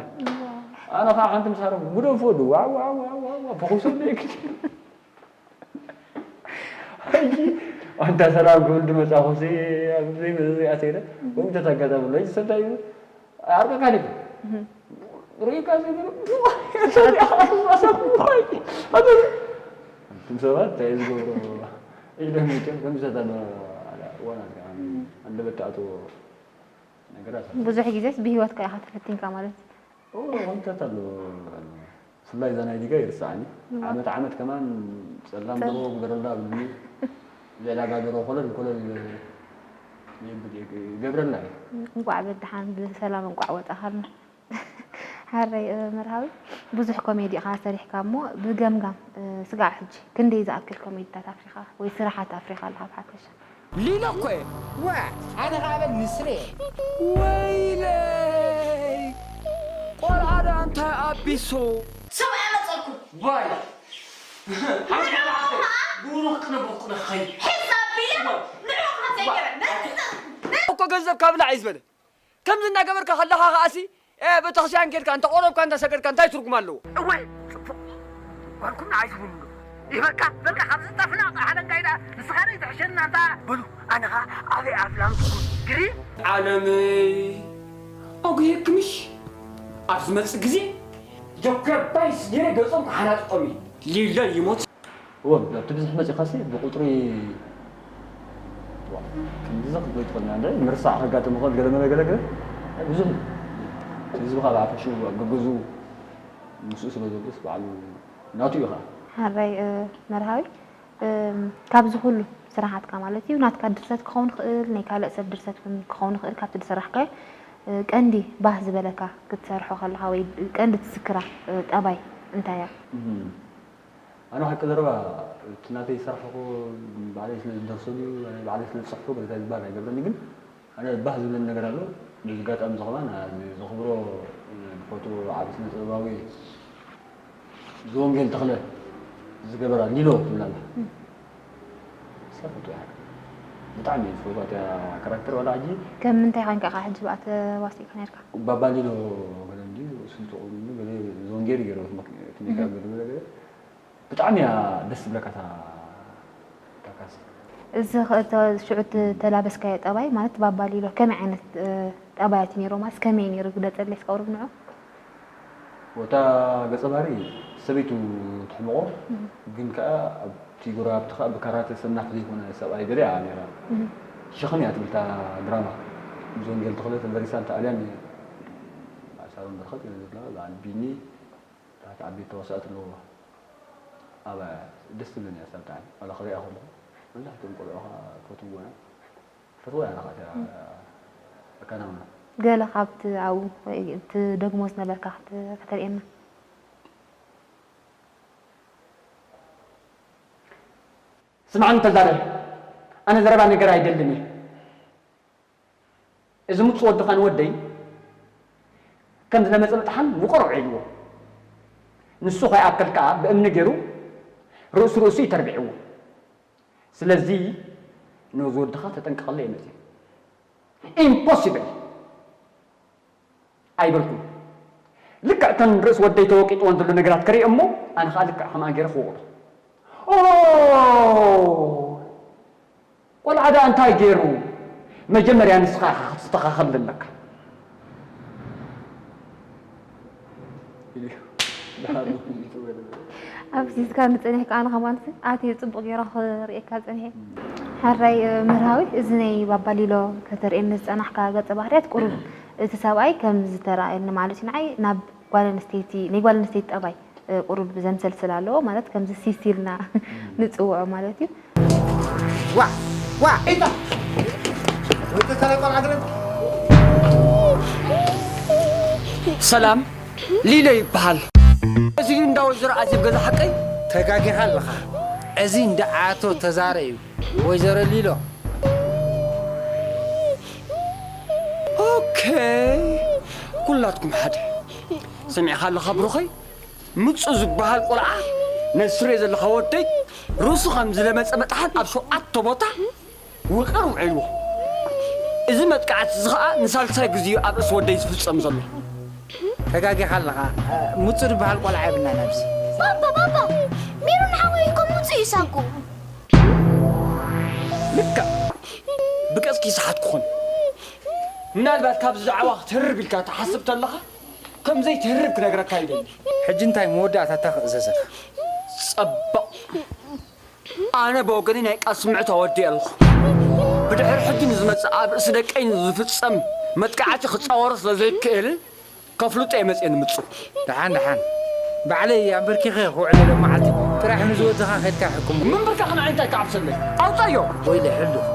ኣነ ከዓ ሓንቲ ምስ ሃረም ጉደፎ ዱ ዋው ዋው ዋው ዋው ዋው ፈኹሶ ደይክ ሕጂ ኣንታ ሰላም ክብል ድመፃኹ ሲ ኣብ ዘይመዚ ኣተይለ ወምተት ኣጋጣሚ ኣሎ ሕጂ ሰብታይ ኣርቀካ ዲክ ርኢካ ዘይገርም ትም ሰባት እንታይ ዝገብሮ ኢለ መቸም ከምሰታ ዋና ኣንደበት ኣቶ ነገራት ብዙሕ ግዜስ ብህይወትካ ኢኻ ተፈቲንካ ማለት እዩ። ከምታት ኣሎ ብፍላይ እዛ ናይ ዲጋ ይርስዓኒ ዓመት ዓመት ከማን ፀላም ድሮ ግበረላ ብሉኒ ልዕሊ ኣጋገሮ ኮለል ኮለል ይገብረልና እዩ። እንቋዕ ብደሓን ብሰላም እንቋዕ ወጻኻልና። ሓረይ፣ እ፣ መርሃዊ፣ ብዙሕ ኮሜዲ ኢኻ ሰሪሕካ እሞ፣ ብገምጋም፣ እ፣ ስጋዕ ሕጂ ክንደይ ዝኣክል ኮሜዲታት ኣፍሪኻ ወይ ስራሓት ኣፍሪኻ ኣለኻ ብሓፈሻ? ሊሎ እኮ እየ። ዋ፣ ኣነ ኸዓ በል ንስለ። ወይለይ! ቆልዓ ደኣ እንታይ ኣቢሱ? ሰብኣይ መጸልኩ። ዋይ! ንዑ ኸዓ! ብሩኽ ቅነ፣ ብሩኽ ቅነ ኸይ። ሕዝ ኣቢለ፣ ንዑ ኸዓ ዘይገበ። እኮ ገንዘብ ካብላዕ እዩ ዝበለ። ከምዚ እናገበርካ ከለኻ ከኣሲ፣ እ፣ ቤተክርስትያን ኬድካ እንተ ቆረብካ እንተ ሰገድካ እንታይ ትርጉም ኣለዎ? እወ፣ ጽቡቕ። ጓልኩም ንዓይ ትብሉ ዶ? ይበቃ፣ በቃ፣ ካብዚ ጠፍና፣ ሓደ እንታይ ደኣ፣ ንስኻ ደይ ትሕሸና፣ እንታ፣ በሉ፣ ኣነ ኸኣ ኣበይ ኣፍላም ትኹን፣ ግሪ? ዓለመይ፣ ኣጉሄክምሽ፣ ኣብ ዝመጽእ ግዜ፣ ጀኩረ ባይስ ገይረ ገጾም ክሓናጥቆም እየ። ሊለ ይሞት። እወ፣ ኣብቲ ብዙሕ መጺኻሲ ብቁጽሪ፣ ዋ፣ ክንድዚ ክትብሎ ትኽእል ኢና እንደ ምርሳዕ ከጋጥም ይኽእል፣ ገለ መለ ገለ ገለ፣ ብዙሕ እዩ። ህዝቢ ካብ ሓፈሽኡ ኣብ ገገዝኡ ምስኡ ስለ ዘሎስ ባዕሉ ናቱ እዩ ኸዓ። ሓራይ፣ እ፣ መርሃዊ፣ እ፣ ካብዚ ኩሉ ስራሓትካ ማለት እዩ፣ ናትካ ድርሰት ክኸውን ይኽእል፣ ናይ ካልእ ሰብ ድርሰት እውን ክኸውን ይኽእል፣ ካብቲ ዝሰራሕካዮ፣ እ፣ ቀንዲ ባህ ዝበለካ ክትሰርሖ ከለኻ ወይ ቀንዲ ትዝክራ፣ እ፣ ጠባይ እንታይ እያ? እም። ኣነ ሓቂ ዘረባ፣ እቲ ናተይ ዝሰርሕኹ ባዕለይ ስለ ዝደርሶ ድዩ፣ ባዕለይ ስለ ዝጽሕፎ፣ ገለ እንታይ ዝበሃል ኣይገብረኒ፣ ግን ኣነ ባህ ዝብለኒ ነገር ኣሎ። በዚ ኣጋጣሚ እዚ ከማን፣ ኣ-፣ ዘኽብሮ፣ ዝፈትዎ ዓቢ ስነ ጥበባዊ ዘወንጌል ተኽለ ዝገበራ ሊሎ ትብላ ኣላ። እም። ንሳ ፈትዋ እያ። ብጣዕሚ ዝፈትዋ እያ ካራክተር፣ ዋላ ሕጂ ከም ምንታይ ኮይንካ ኢኻ ሕጂ ብኣ ተዋሲእካ ነርካ? ባባ ሊሎ ገለ እንድዩ፣ ስልቲ ቁም ገለ ዘወንጌል ገይሩ፣ እቲ ሜክ-፣ እቲ ሜክኣፕ እም። ገለ ገለ። ብጣዕሚ እያ ደስ ትብለካ እታ፣ እታ ካሴት። እዚ ኸ-፣ እተ-፣ ሽዑ እተ-፣ እተላበስካዮ ጠባይ ማለት ባባ ሊሎ ከመይ ዓይነት፣ እ፣ ጠባያት እዩ ነይሩ? ማለት ከመይ ነይሩ? ግለጸለይ እስከ ቁሩብ ንዑ። ወታ ገጸ ባህሪ ሰበይቱ ትሕምቖ፣ እም። ግን ከኣ ኣብቲ ጎረባብቲ ከኣ ብካራተ ሰናፍ ዘይኮነ ሰብኣይ ገለ እያ ነይራ። እም። ሸኽሚ እያ ትብል እታ ድራማ። ምስ ወንጌል ተኽለ ተደሪሳ፣ እታ ኣልያን ሳሮን በረኸት እየን ዘለዋ፣ በዓል ቢኒ፣ ብዙሓት ዓበይቲ ተዋሳእቲ ኣለውዋ። ኣብ ደስ ትብለኒ እያ ሳብ ብጣዕሚ። ዋላ ክሪኣ ከለኹ መብዛሕትኦም ቆልዑ ኸዓ ክፈትውዎ እዮም። ፈትዋ እያ ናኻ እቲኣ እም። ኣከናውና። ገለ ካብቲ ኣብኡ ወይ ትደግሞ ዝነበርካ ክት-፣ ከተርእየና? ስምዓኒ ተዛረብ። ኣነ ዘረባ ነገር ኣይደልን እየ። እዚ ምጹእ ወድኻ ንወደይ ከም ዝለመጸ መጥሓን ውቕሮ ውዒልዎ። ንሱ ከይኣክል ከኣ ብእምኒ ገይሩ ርእሲ ርእሱ እዩ ተርቢዕዎ። ስለዚ ነዚ ወድኻ ተጠንቀቐለይ እየ መጽየ። ኢምፖሲብል ኣይበልኩን። ልክዕ እተን ርእሲ ወደይ ተወቂጥወን ዘሎ ነገራት ክርኢ እሞ ኣነ ከኣ ልክዕ ከምኣን ገይረ ክውቕሮ። ኦ! ቆልዓ ደኣ እንታይ ገይሩ? መጀመርያ ንስኻ ኢኻ ክትስተኻኸል ዘለካ። ኢሉ እዩ። ደሓር ነው። ኣፍዚዝካኒ ጸኒሕካ፣ ኣነ ከማንስ ኣትየ ጽቡቕ ገይረ ክርእየካ ጸኒሐ። ሕራይ፣ እ፣ መርሃዊ፣ እዚ ናይ ባባ ሊሎ ከተርእየኒ ዝጸናሕካ ገጸ ባህርያት ቁሩብ እቲ ሰብኣይ ከም ዝተራእየኒ ማለት እዩ። ንዓይ ናብ ጓል ኣንስተይቲ፣ ናይ ጓል ኣንስተይቲ ጠባይ፣ እ፣ ቁሩብ ዘምሰልስል ኣለዎ ማለት ከምዚ ሲሲልና ንጽውዖ ማለት እዩ። ዋ፣ ዋ፣ ኢታ! ወዲ ተለይ ቆልዓ ግርም። ሰላም፣ ሊሎ ይበሃል። እዚ እንዳ ወይዘሮ ኣዜብ ገዛ ሓቀይ? ተጋጊኻ ኣለኻ። እዚ እንዳ ኣቶ ተዛረ እዩ፣ ወይዘሮ ሊሎ። ኦኬ፣ ኩላትኩም ሓደ። ሰሚዕኻ ኣለኻ ብሩኸይ? ምጹ ዝበሃል ቆልዓ ነዚ ትሪኦ ዘለኻ ወደይ ርእሱ ከም ዝለመጸ መጥሓን ኣብ ሸውዓተ ቦታ ውቕር ውዒልዎ። እዚ መጥቃዕቲ እዚ ኸኣ ንሳልሳይ ግዜ እዩ ኣብ ርእሲ ወደይ ዝፍጸም ዘሎ። ተጋጊኻ ኣለኻ። ምጹ ዝበሃል ቆልዓ የብልናን ኣብዚ። ባባ፣ ባባ፣ ሜሮን ሓወይ እኮ ምጹ እዩ ሳጉ። ልክዕ። ብገጽኪ ይስሓትኩ ኾን። ምናልባት ካብዚ ዛዕባ ክትህርብ ኢልካ ትሓስብ ተለኻ፣ ከም ዘይትህርብ ክነግረካ ይደሊ። ሕጂ እንታይ መወዳእታታ ክእዘዘካ? ጸበቕ። ኣነ ብወገነይ ናይ ቃል ስምዕት ኣወዲኤ ኣለኹ። ብድሕሪ ሕጂ ንዝመጽእ ኣብ ርእሲ ደቀይ ንዝፍጸም መጥቃዕቲ ክጻወሮ ስለ ዘይክእል፣ ከፍልጦ እየ መጽየ ንምጹ። ደሓን፣ ደሓን። ባዕለይ ኣንበርኪኸ ክውዕለሎም መዓልቲ ጥራሕ ንዝወድኻ ከድካ ሕክሞ። ምንብርካኽ ንዓይ እንታይ ክዓብሰለይ? ኣውጻዮ! ወይለ ሕሉፍ።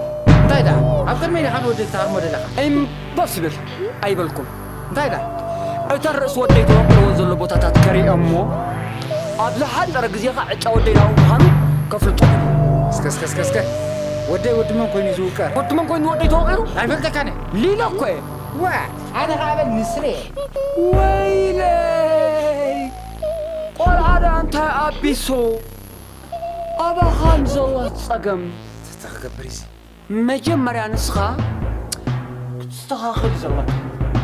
እንታይ ደኣ? ቅድሚ ኢኻ ንወደይ ትሃርሞ ደለኻ። እምቦስ ይብል ኣይበልኩም። እንታይ ኢላ? እተን ርእሲ ወደይ ተወቂርዎ ዘሎ ቦታታት ከሪኦ እሞ፣ ኣብ ዝሓጸረ ግዜ ኸኣ ዕጫ ወደይ ናብኡ ምዃኑ ከፍልጦ እዩ። እስከ፣ እስከ፣ እስከ፣ እስከ። ወደይ ወዲ መን ኮይኑ እዩ ዝውቀር? ወዲ መን ኮይኑ ወደይ ተወቂሩ? ኣይፈልጠካን እየ። ሊሎ እኮ እየ። ዋ፣ ኣነ ኸኣ በል ንስለ እየ። ወይለይ! ቆልዓ ደኣ እንታይ ኣቢሶ? ኣባኻን ዘሎ ጸገም። ተተኽገብር እዚ። መጀመርያ ንስኻ ክትስተኻኸል እዩ ዘለካ።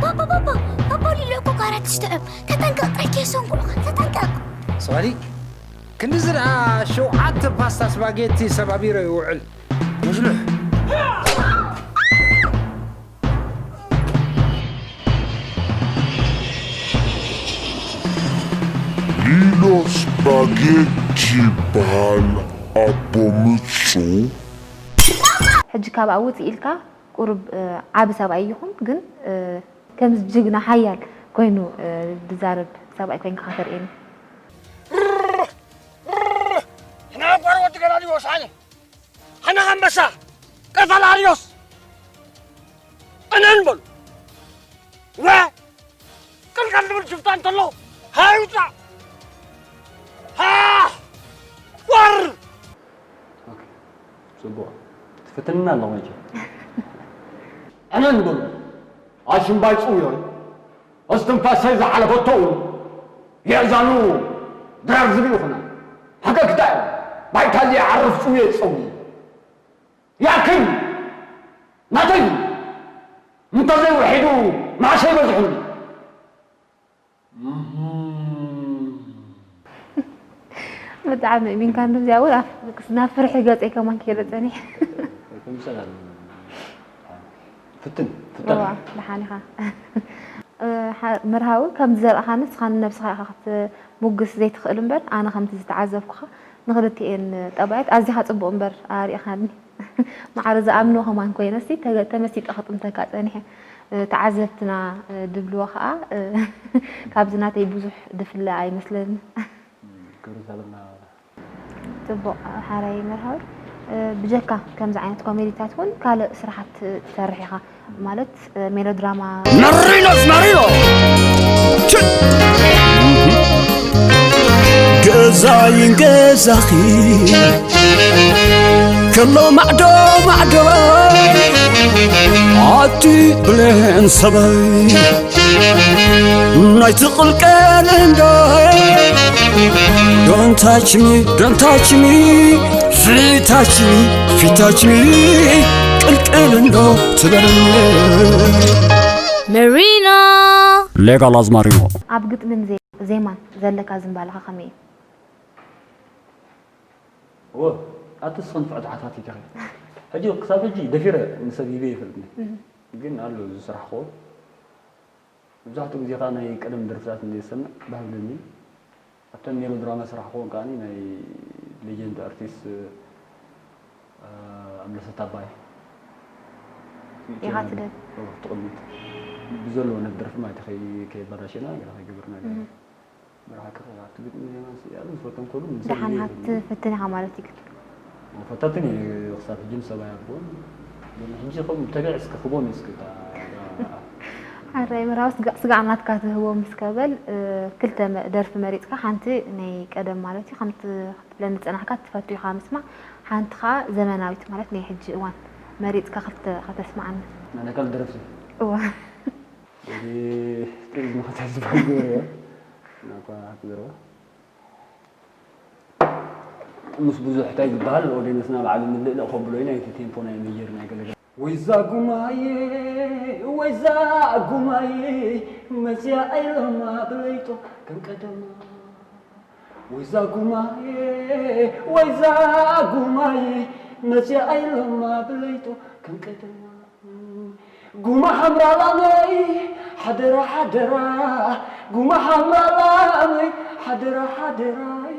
ባባ፣ ባባ፣ ባባ ሊሎ እኮ ካራት ትስተ እም። ተጠንቀቕ፣ ጥራይ ከየሰንኩዑኻ፣ ተጠንቀቕ። ሶሪ፣ ክንድዚ ደኣ ሸውዓተ ፓስታ ስፓጌቲ ሰባቢሮ ይውዕል። ሙሽሉሕ። ሊሎ ስፓጌቲ ይበሃል ኣቦ ምጹ። ሕጂ ካብኣ ውፅእ ኢልካ ቁሩብ ዓቢ ሰብኣይ ይኹን ግን ከምዚ ጅግና ሓያል ኮይኑ ዝዛረብ ሰብኣይ ኮይንካ ከተርእየኒ። ሕና ጓር ወዲ ገላልዮስ ኣነ ሕና ኣንበሳ ቀፈላልዮስ እነን በሉ ወ ቅልቀል ዝብል ሽፍታ እንተሎ ሃይውፃእ ሃ ወር ጽቡቕ ትፍትንና ኣለኹ መቸም። ዕነን በሉ ኣሽምባይ ጽውዮይ እስትንፋሰይ ዝሓለፈቶ እውን የእዛኑ ድራር ዝብል ይኹና ሓቀክታ እዮም ባይታ ዘይዓርፍ ጽውየ ጸጉ ያክል ናተይ እንተዘይውሒዱ መዓሰ ይበዝሑኒ ብጣዕሚ እሚንካ እንደዚኣ እውን ናብ ፍርሒ ገፀይ ከማን ክሄደ ፀኒሕ ፍትን ደሓን ኢኻ መርሃዊ ከምዚ ዘርእኻኒ ንስኻ ንነብስኻ ኢኻ ክትሙግስ ዘይትኽእል እምበር ኣነ ከምቲ ዝተዓዘብኩኻ ንኽልቲኤን ጠባያት ኣዚኻ ፅቡቕ እምበር ኣርኢኻኒ ማዕረ ዝኣምኖ ከማን ኮይነሲ ተመሲጠ ክጥምተካ ፀኒሐ ተዓዘብትና ድብልዎ ከዓ ካብዚ ናተይ ብዙሕ ድፍለ ኣይመስለኒ። ክብሪ ሰለና ፅቡቕ ሓራይ መርሃዊ ብጀካ ከምዚ ዓይነት ኮሜዲታት እውን ካልእ ስራሓት ትሰርሕ ኢኻ ማለት ሜሎድራማ መሪኖስ መሪኖ ገዛይን ገዛኺ ከሎ ማዕዶ ማዕዶ ኣቲ ብሌን ሰበይ ናይቲ ቅልቀል እንዶ Don't touch me, don't touch me, feet touch me, feet touch me, ቅልቅል እንዶ ትበልኒ Marino ሌጋል ኣዝማሪኖ ኣብ ግጥምን ዜማን ዘለካ ዝንባለኻ ከመይ እዩ? እወ ኣቲ ስኽን ፍዕቲ ሓታት ኢኻ ሕጂ ክሳብ ሕጂ ደፊረ ንሰብ ሂበ ይፈልጥኒ ግን ኣሎ ዝስራሕኮ መብዛሕትኡ ግዜ ከዓ ናይ ቀደም ደርፍታት እንደ ዝሰምዕ ባህ ብለኒ ኣብተን ሜሎ ድራማ ስራሕ ክኸውን ከዓ ናይ ሌጀንድ ኣርቲስት ኣምለሰት ኣባይ ኢኻ ትደል ትቕሚጥ ብዘለዎ ነት ደርፊ ማለት ከይበላሸና ገና ከይገበርና ገና መርሓ ክኸ ኣብቲ ግጥሚ ዜማ ስያሉ ዝፈተን ከሉ ምስ ደሓን ሃብቲ ፈትን ኢኻ ማለት እዩ ግን ፈታትን እየ ክሳብ ሕጂ ንሰብ ኣይኣትዎን ግን ሕጂ ከም ተቢዕ እስከ ክቦን እዩ እስከ ሓራይ ምራው ስጋዕ ስጋዕ ናትካ ትህቦ ምስ ከበል ክልተ ደርፊ መሪፅካ ሓንቲ ናይ ቀደም ማለት እዩ ከምቲ ክትብለኒ ዝፀናሕካ ትፈቱ ኢኻ ምስማዕ ሓንቲ ከዓ ዘመናዊት ማለት ናይ ሕጂ እዋን መሪፅካ ክልተ ከተስማዓኒ ናይ ካልእ ደረፍቲ እዋ እዚ ጥዕዝ ንኸታዝባል ገበርዋ ናኳ ክትዘርባ ምስ ብዙሕ እንታይ ዝበሃል ኦዴንስና ባዕሉ ምልእልእ ከብሎ ኢና እቲ ቴምፖ ናይ መየር ናይ ገለገለ ወይዛ ጉማየ ወይዛ ጉማየ መፅያ ኣይለማ ብለይቶ ከም ቀደማ ወይዛ ጉማየ ወይዛ ጉማየ መፅያ ኣይለማ ብለይቶ ከም ቀደማ ጉማ ሓምራ ላመይ ሓደራ ሓደራ ጉማ ሓምራ ላመይ ሓደራ ሓደራይ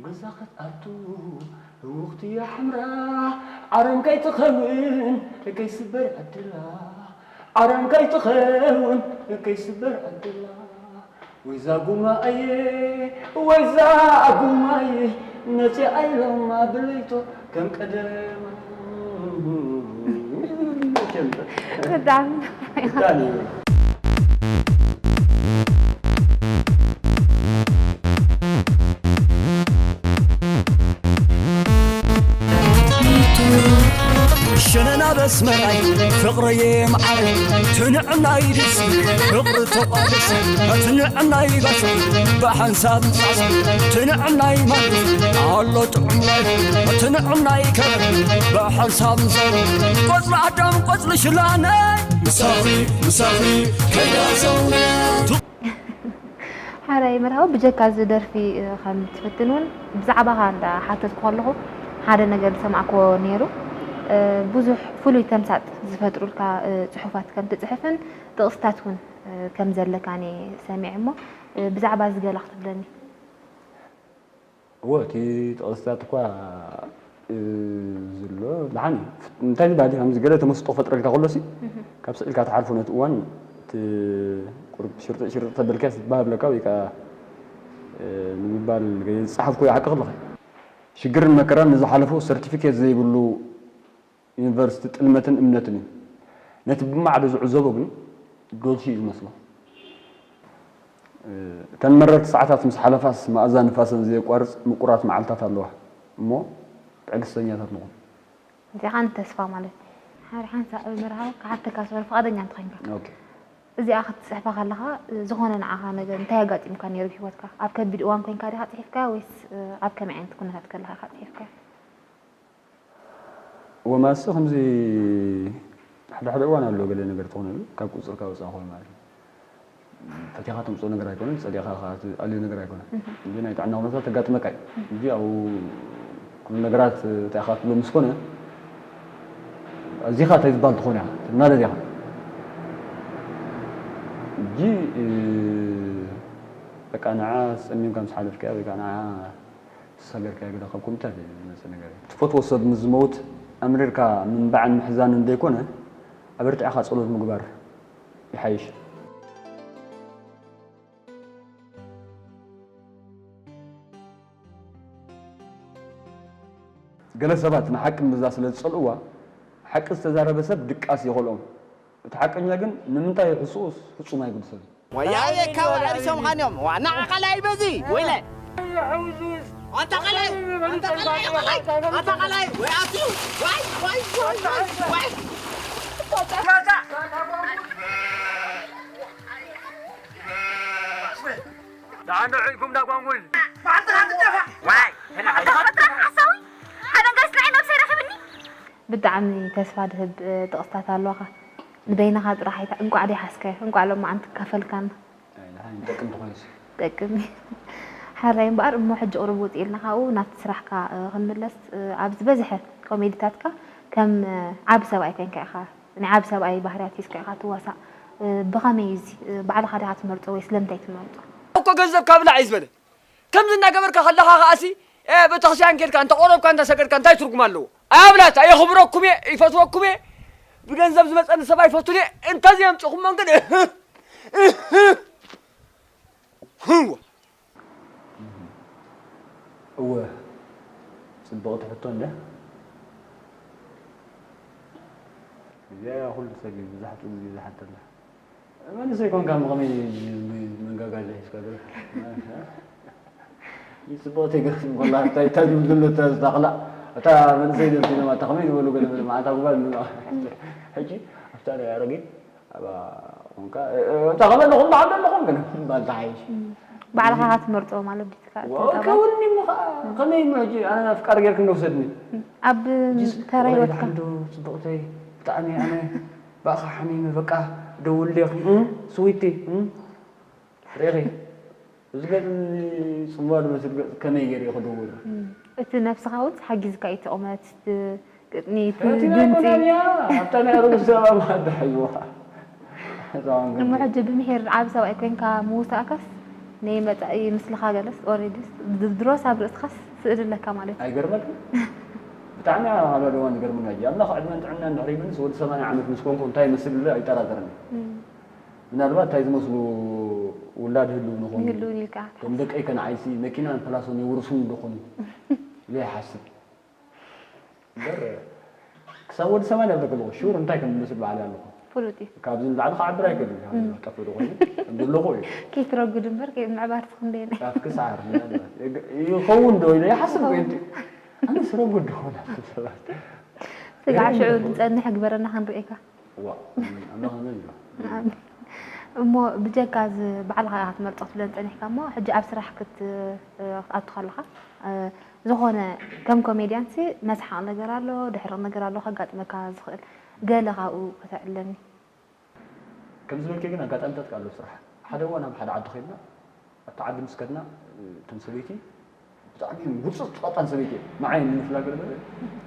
ገዛ ክትኣቱ ህውኽቲ እያ ሓምራ ዓረም ከይትኸውን ከይስበር ዕድላ ዓረም ከይትኸውን ከይስበር ዕድላ ወይዛ ጉማየ ወይዛ ጉማየ መፅያ ኣይለማ ብለይቶ ከም ቀደማ ብጣዕሚ ብጣዕሚ እዩ። ሸነና በስመራይ ፍቕረየ መዓረይ ትንዕናይ ደስ ፍቕሪ ተቋደስ ትንዕናይ ባስ ብሓንሳብ ምሳስ ትንዕናይ ማንስ ኣሎ ጥዑምናይ ትንዕናይ ከረብ ብሓንሳብ ምሳስ ቆፅሊ ኣዳም ቆፅሊ ሽላነይ ምሳኺ ምሳኺ ከይዳ ዘውነ ሓራይ መርሃዊ ብጀካ እዚ ደርፊ ከም ትፍትን እውን ብዛዕባኻ እንዳ ሓተትኩ ከለኹ ሓደ ነገር ዝሰማዕክዎ ነይሩ። ብዙሕ ፍሉይ ተምሳጥ ዝፈጥሩልካ ጽሑፋት ከም ትጽሕፍን ጥቕስታት እውን ከም ዘለካን እየ ሰሚዐ እሞ ብዛዕባ እዚ ገለ ክትብለኒ። እወ እቲ ጥቕስታት እኳ ዝሎ ደሓን እዩ። እንታይ ዝበሃል እዩ ከምዚ ገለ ተመስጦ ክፈጥረልካ ከሎሲ ካብ ስእልካ ትሓልፎ ነቲ እዋን እቲ ቁሩብ ሽርጥጥ ሽርጥጥ ተበልካስ ባህ ብለካ ወይ ከዓ ንምባል ዝፀሓፍኩ ይሓቂ ከለኸ ሽግርን መከራን ንዝሓለፉ ሰርቲፊኬት ዘይብሉ ዩኒቨርሲቲ ጥልመትን እምነትን እዩ። ነቲ ብማዕዶ ዝዕዘቦ ግን ዶልፊ እዩ ዝመስሎ። እተን መረርቲ ሰዓታት ምስ ሓለፋስ መኣዛ ንፋሰን ዘየቋርጽ ምቁራት መዓልታት ኣለዋ እሞ ትዕግስተኛታት ንኹን። እንታይ ሓንቲ ተስፋ ማለት ሓደ ሓንሳእ መርሃዊ ክሓተካ ስበር ፍቓደኛ እንተኾይንካ ኦኬ። እዚኣ ክትጽሕፋ ከለኻ ዝኾነ ንዓኻ ነገር እንታይ ኣጋጢሙካ ነይሩ ብህይወትካ? ኣብ ከቢድ እዋን ኮይንካ ዲኻ ጽሒፍካያ ወይስ ኣብ ከመይ ዓይነት ኩነታት ከለኻ ኢኻ ጽሒፍካያ? ወማሲ ከምዚ ሓደ ሓደ እዋን ኣሎ ገለ ነገር ትኾነሉ ካብ ቁፅርካ ወፃእ ኮይኑ ማለት እዩ። ፈቲኻ ተምፅኦ ነገር ኣይኮነን፣ ፀሊእኻ ከዓ ትኣልዮ ነገር ኣይኮነን። እንጂ ናይ ጥዕና ኩነታት ተጋጥመካ እዩ። እንጂ ኣብኡ ኩሉ ነገራት እንታይ ኢኻ ትብሎ ምስ ኮነ ኣዚኻ እንታይ ዝበሃል ትኾን ኢኻ ትናደድ ኢኻ። እንጂ በቃ ንዓ ፀሚምካ ምስ ሓለፍካያ ወይ ከዓ ንዓ ሰገርካዮ ገለ ካብ ኮምፒተር እዩ ዝመጽእ ነገር እዩ። ትፈትዎ ሰብ ምስ ዝመውት ኣምሪርካ ምንባዕን ምሕዛንን ዘይኮነ ኣበርቲዕኻ ጸሎት ምግባር ይሓይሽ። ገለ ሰባት ንሓቂ ምብዛ ስለ ዝጸልእዋ ሓቂ ዝተዛረበ ሰብ ድቃስ ይኸልኦም። እቲ ሓቀኛ ግን ንምንታይ ይሕስኡስ ፍጹም ኣይግድሶን እዩ። ወያየ ካብ ኣዕሪሶም ኻንዮም ዋና ቃላይ በዚ ወይለ ኣታ ቃላይ ኣታ ቃላይ ኣታ ቃላይ ወይ ኣትዩ ዋይ ዋይ ዋይ ዋይ ደሓን ዶ ሒዝኩም ዳ ጓንጉል ዋይ ብጣዕሚ ተስፋ ድህብ ጥቕስታት ኣለዋኻ። ንበይንኻ ጥራሕ ኣይታ እንቋዕ ደይሓዝካዮ እንቋዕ ሎማዓንቲ ካፈልካና። ኣይ ደሓን ይጠቅም ተኾይኑስ። ይጠቅም እዩ። ሕራይ እምበኣር እሞ ሕጂ ቁሩብ ውፅእ ኢልና ካብኡ ናብቲ ስራሕካ ክንምለስ ኣብዚ ዝበዝሐ ኮሜዲታትካ ከም ዓቢ ሰብኣይ ኮይንካ ኢኻ ናይ ዓቢ ሰብኣይ ባህርያት ሒዝካ ኢኻ ትዋሳእ ብኸመይ እዩ እዚ ባዕልኻ ዲኻ ትመርፆ ወይ ስለምንታይ ትመርፆ? እኮ ገንዘብ ካብ ላዕ እዩ ዝበለ ከምዚ እናገበርካ ከለኻ ከኣሲ ቤተክርስትያን ኬድካ እንተ ቆረብካ እንተ ሰገድካ እንታይ ትርጉም ኣለዎ? ኣብላት ኣየኽብረኩም እየ ይፈትወኩም እየ ብገንዘብ ዝመፀኒ ሰብ ኣይፈቱን እየ እንተዘየምፅኹሞም ግን እህ እህ ህወ እወ ፅብቕቲ ሕቶ እንደ እዚኣ ኩሉ ሰብ እዩ ብዙሓት ግዜ ዝሓተላ መንእሰይ ኮንካ ብኸመይ መንጋጋ ሒዝካ ዘሎ ይፅብቕቲ ገርሲ ኮላ እንታይ እንታይ ዝብል ዘሎ ተዝተኽላ እታ መንእሰይ ደርፊ ድማ እታ ከመይ ዝበሉ ገለ መዓልታ ጉባል ሕጂ ኣብታ ናይ ኣረጊት ኣብኣ ኮንካ እታ ከመለኹም በዓል ዘለኹም ግን ባል ተሓይሽ ባዕልኻ ትመርፆ ማለት ድዩ ትካ- ትጠባ? ከውኒ እሞ ከዓ ከመይ እሞ ሕጂ ኣነ ኣፍቃሪ ጌርክ እንደውሰድኒ ኣብ ተራ ህይወትካ ሓንዶ ፅቡቕተይ ብጣዕሚ ኣነ ብኣኻ ሓሚመ በቃ ደውልሌኺ እም፣ ስዊቲ እም፣ ርኢኺ እዚ ገፅ እዚ ፅምዋ ዝመስል ገፅ ከመይ ገይረ ክድውል እቲ ነብስኻ እውን ሓጊዝካ እዩ እቲ ቁመት እቲ ቅጥኒ እቲ ፈቲና ድምፂ ኣይኮናን እያ ኣብታ ናይ ኣረጉ ሰባ ማዳ ሓይዋ እሞ ሕጂ ብምሄር ዓብ ሰብኣይ ኮይንካ ምውሳእካስ ናይ መፃኢ ምስልኻ ገለስ ኦሬዲ ድሮስ ኣብ ርእስኻስ ስእሊ ኣለካ ማለት እዩ ኣይገርመክን ብጣዕሚ ኣብ ሓደ እዋን ዝገርመኒ ሕጂ ኣምላኽ ዕድመን ጥዕናን ድሕሪ ይብልስ ወዲ ሰማንያ ዓመት ምስ ኮንኩ እንታይ ይመስል ኢለ ኣይጠራጠርን እየ ምናልባት እንታይ ዝመስሉ ውላድ ይህልዉ ንኾኑ ይህልውን ኢልካ እቶም ደቀይ ከነዓይሲ መኪናን ፕላሶን የውርሱን ዶ ኾኑ ኢለ ይሓስብ እምበር ክሳብ ወዲ ሰማንያ እብለኪ ኣለኹ፣ ሹር እንታይ ከም ዝመስል ባዕለይ ኣለኹ። ፍሉጥ እዩ። ካብዚ ንላዕሊ ክዓብር ኣይክእልን፣ ጠፍእ ዶ ኮይኑ፣ ዘለኹ እዩ። ከይትረጉድ እምበር፣ ምዕባርትኺ ክንደየናይ? ኣብ ክሳር፣ ይኸውን ዶ ኢለ ይሓስብ ኮይኑ፣ ኣነስ ረጉድ ዶ ኾን፣ ሰባት። ስጋዕ ሽዑ ዝጸንሕ ግበረና ክንርእየካ። ዋ፣ ኣምላኽ ኣሜን ይበል። እሞ ብጀካ እዚ ባዕልኻ ኢኻ ትመርጾ ክትብለን ጸኒሕካ እሞ፣ ሕጂ ኣብ ስራሕ ክት-፣ ክትኣቱ ከለኻ፣ ዝኾነ ከም ኮሜድያንሲ መስሓቕ ነገር ኣሎ፣ ደሕርቕ ነገር ኣሎ ከጋጥመካ ዝኽእል፣ ገለ ካብኡ ከተዕልለኒ። ከም ዝበልኪ ግን ኣጋጣሚታት ኣሎ ስራሕ። ሓደ እዋን ኣብ ሓደ ዓዲ ኸድና፣ ኣብቲ ዓዲ ምስ ከድና፣ እተን ሰበይቲ ብጣዕሚ ውጽጽ ጸጣን ሰበይቲ እየን። ንዓይ ንምፍላ ገለ ገለ፣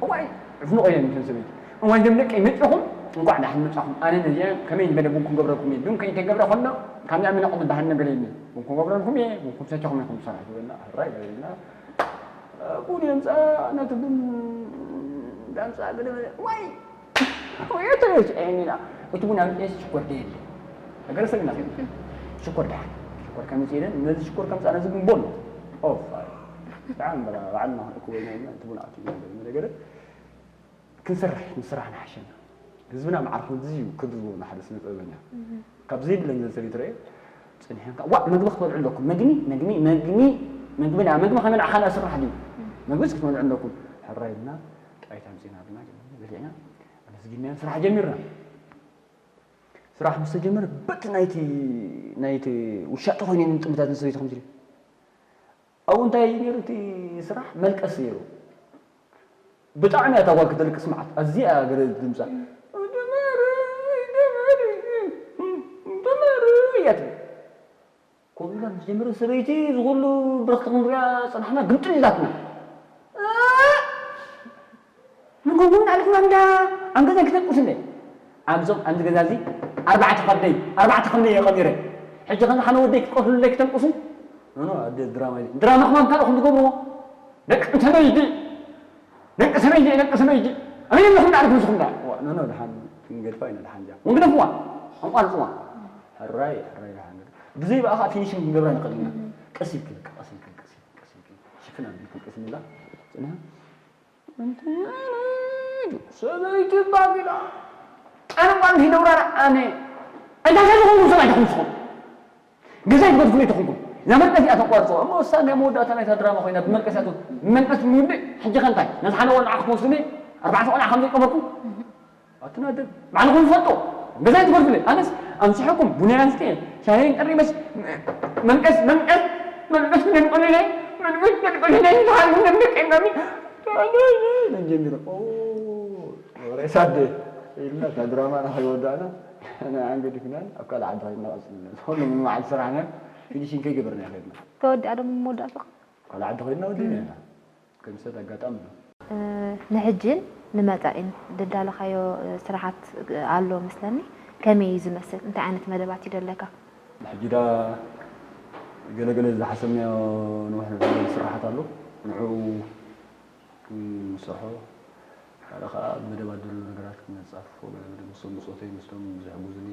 እዋይ፣ ዕፍንቆ እየን እተን ሰበይቲ። እዋይ፣ ደም ደቀይ መጺኹም፣ እንቋዕ ደሓን መጻኹም። ኣነ ነዚኣ ከመይ ዝበለ ቡን ክንገብረልኩም እየ። ቡን ከይተገብረ ከሎ፣ ካብዚኣ ምነቕ ዝበሃል ነገር የለን። ቡን ክንገብረልኩም እየ፣ ቡንኩም ሰቲኹም ኢኹም ትሰርሑ ትብለና። ሕራይ በለና። ቡን የምጻ፣ ነቲ ቡን ዳምጻ ገለ በለ። ዋይ! ወይ ተረች ኤሚና። እቲ ቡን ኣምጤስ ሽኮር ደየለ። ነገር ሰግና። ሽኮር ደሓን። ሽኮር ከምጽ ኢለን፣ ነዚ ሽኮር ከምጻ ነዚ ቡን ቦሎ። ኦፍ። ብጣዕሚ በላ፣ ባዕልና ክንእክቦ ኢና ኢልና፣ እቲ ቡን ኣእትዩ ኢና፣ ነገር ክንሰርሕ፣ ንስራሕ ንሓሸና። ህዝብና መዓር ከምዚ እዩ ክብሪ ዝህቦ ንሓደ ስነ ጥበበኛ። ካብ ዘይብለን ዘን ሰበይቲ ረኣየ፣ ጸኒሐን ከኣ፣ ዋእ፣ መግቢ ክትበልዑ ኣለኩም። መግቢ፣ መግቢ፣ መግቢ፣ መግቢ፣ ና፣ መግቢ ከመይ ንዓኻ ስራሕ ድዩ? መግቢ እስኪ ክትበልዑ ኣለኩም። ሕራይ ኢልና፣ ጥራይ ኣምጺእና ኣለና፣ በሊዕና፣ ኣመስጊንናየን ስራሕ ጀሚርና። ስራሕ ምስ ተጀመረ፣ በቲ ናይቲ፣ ናይቲ ውሻጠ ኮይነን ጥምታት ንሰበይቲ ከምዚ ኢሉ። ኣብኡ እንታይ እዩ ነይሩ እቲ ስራሕ? መልቀሲ ነይሩ። ብጣዕሚ እያ እታ ጓል ክተልቅስ መዓት። ኣዝያ እያ ገለ ድምጻ። ደመር፣ ደመር፣ ደመር እያ ትብል። ከምኡ ኢላ ምስ ጀመረት ሰበይቲ እዚ ኩሉ ብርኽቲ ክንሪኣ ጸናሕና ግምጥል ኢላትና። ንጎጎን ኣልኩም ኣንዳ ኣብ ገዛ ክተንቁስ እንደ ኣብዞም ኣብዚ ገዛ እዚ ኣርባዕተ ከብደይ ኣርባዕተ ከብደይ እየ ቀቢረ። ሕጂ ከዚ ሓነ ወደይ ክትቀትሉለይ ክተንቁሱ? ኖ ኖ ኣደ ድራማ እዩ። ድራማ ከማን ካልእኹም ትገብርዎ። ደቂ ሰበይቲ ደቂ ሰበይቲ ደቂ ሰበይቲ ኣበይ ኣለኹም ዳዕልኩም ንስኹም ዳ? ኖ ኖ ደሓን ክንገድፋ ኢና ደሓን ጃ። ወንግደፍዋ ኣንቋርጽዋ። ሕራይ ሕራይ ደሓን ገለ። ብዘይ ብኣኻ ፊኒሽንግ ክንገብራ ንኽእል ኢና። ቀስ ኢልኪ በቃ ቀስ ኢልኪ ቀስ ኢልኪ ቀስ ኢልኪ ቀስ ኢልኪ። ሽፍን ኣቢልኪ ቀስ ኢላ ጽንሃ። ሰበይቲ ባቢላ ኣነ ቋንዲ ነውራር ኣነ እንታይ ዘለኹም ሰብኣይ ተኹም ስኹም ገዛይ ትገድፉ ተኹምኩም እዛ መንቀስ እያ ተቋርጾ እሞ እሳ ናይ መወዳእታ ናይታ ድራማ ኮይና ብመንቀስ እያ መንቀስ ምውድእ ሕጂ ከንታይ ነዚ ሓደ ቆልዓ ክትወስዱኒ ኣርባዕተ ቆልዓ ከም ዘይቀበርኩም ኣትናደድ ባዕልኹም ትፈልጡ ገዛይ ትገድፉ ኣነስ ኣምሲሐኩም ቡና ኣንስተ ሻሂን ቀሪበስ መንቀስ መንቀስ መንቀስ መንቀስ መንቀስ መንቀስ መንቀስ ጀሚሩ ሬሳ ኣደ ኢልና እታ ድራማ ንኸይወዳእና ንዓን ገዲፍናን ኣብ ካልእ ዓዲ ከይድና ቀፂልና። ኩሉ መዓልቲ ስራሕና ፊኒሽን ከይገበርና ከይድና። ተወዲኣ ዶ መወዳእታ? ካልእ ዓዲ ከይድና ወዲእና ኢና። ከምሰት ኣጋጣሚ ነው። ንሕጅን ንመጻኢን ደዳለኻዮ ስራሓት ኣሎ መስለኒ። ከመይ እዩ ዝመስል? እንታይ ዓይነት መደባት እዩ ደለካ? ንሕጂ ዳ ገለገለ ዝሓሰብናዮ ንውሕ ስራሓት ኣሎ ንዕኡ ክንሰርሖ ሓደ ከዓ መደባት ዘሎ ነገራት ክነፃፍፎ ገለገለ ምስቶም ብፆተይ ምስቶም ዝሕግዙኒ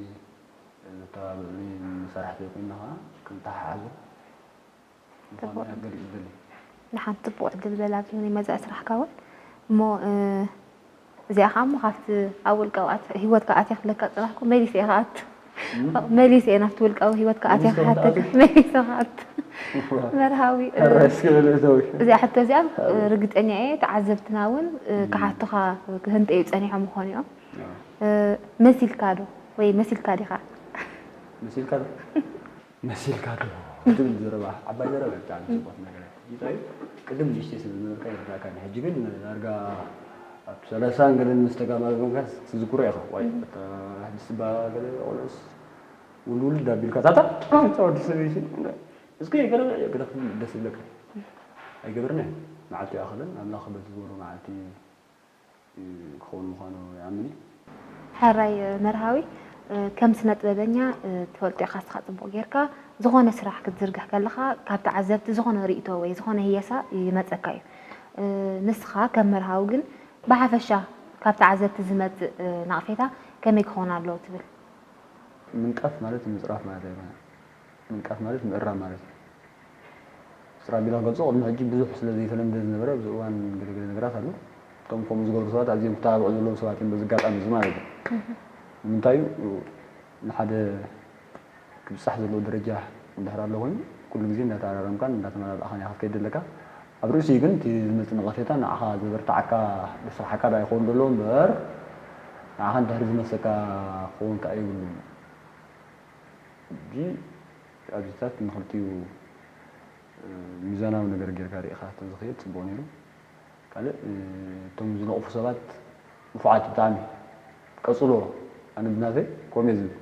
ዘተባብዑኒ መሳርሕተይ ኮይና ከዓ ክንተሓሓዙ ምኳኑ ገሊፅ ደሊ ንሓንቲ ፅቡቅ ዕድል በል ኣብዚ ናይ መፃኢ ስራሕካ እውን እሞ እዚኣ ከዓ እሞ ካብቲ ኣብ ውልቃዊ ኣት- ህይወትካ ኣትያ ክብለካ ዝፀናሕኩ መሊሰ እየ ክኣቱ መሊሰ እየ ናብቲ ውልቃዊ ህይወትካ ኣትያ ክሓተካ መሊሰ ክኣቱ መርሃዊ እዚኣ ሕቶ እዚኣ ርግፀኛ እየ ተዓዘብትና እውን ክሓቱኻ ክህንጠዩ ፀኒሖም ይኾኑ እዮም መሲልካ ዶ ወይ መሲልካ ዲኻ መሲልካ ዶ መሲልካ ዶ ትብል ዘረባ ዓባይ ዘረባ ብጣዕሚ ፅቡቅ ነገር እዩ ቅድም ንእሽተይ ስለ ዝነበርካ ይርዳእካ ሕጂ ግን ዳርጋ ኣብ ሰላሳን ገለን ምስ ተጋማገምካ ትዝክሮ ኢኻ ዋይ ሕጂ ስባ ገለ ቆልዑስ ውልውልድ ኣቢልካ ታታ ፃወዲ ሰበይቲ እስከ ገለ ገለ ደስ ይብለካ ኣይገብርና መዓልቲ ይኣኽልን ኣምላኽ በቲ ዝበሮ መዓልቲ ክኸውን ምዃኑ ይኣምን እዩ። ሕራይ መርሃዊ፣ ከም ስነ ጥበበኛ ትፈልጦ ኢኻ እስኻ ጽቡቕ ጌርካ። ዝኾነ ስራሕ ክትዝርግሕ ከለኻ ካብ ተዓዘብቲ ዝኾነ ርእይቶ ወይ ዝኾነ ህየሳ ይመጸካ እዩ። ንስኻ ከም መርሃዊ ግን ብሓፈሻ ካብ ተዓዘብቲ ዝመጽእ ነቕፌታ ከመይ ክኸውን ኣለዎ ትብል? ምንቃፍ ማለት ምጽራፍ ማለት ኣይኮነን። ምንቃፍ ማለት ምእራም ማለት እዩ። ስራሕ ቢላ ክገልጾ ቅድሚ ሕጂ ብዙሕ ስለ ዘይተለምደ ዝነበረ ኣብዚ እዋን ገለገለ ነገራት ኣሎ። እቶም ከምኡ ዝገብሩ ሰባት ኣዝዮም ክተባብዑ ዘለዎም ሰባት እዮም፣ በዚ ኣጋጣሚ እዚ ማለት እዩ። ንምንታይ እዩ ንሓደ ክብጻሕ ዘለዎ ደረጃ እንድሕር ኣሎ ኮይኑ፣ ኩሉ ግዜ እንዳተኣራረምካን እንዳተመላላእኻን ኢኻ ክትከይድ ዘለካ። ኣብ ርእሲኡ ግን እቲ ዝመጽእ ነቐፌታ ንዓኻ ዘበርትዓካ፣ ዘስርሓካ ደኣ ይኸውን ዘሎ እምበር፣ ንዓኻ እንድሕር ዝመልሰካ ክኸውን ከኣ የብሉን። ሕጂ ኣብዚታት ንኽልቲኡ፣ እ፣ ሚዛናዊ ነገር ጌርካ ርኢኻ ተዝኽየድ ጽቡቕ ነይሩ። ካልእ፣ እ፣ እቶም ዝነቕፉ ሰባት ንፉዓት ብጣዕሚ። ቀጽሎ፣ ኣነ ብናተይ ከምኡ እየ ዝብል።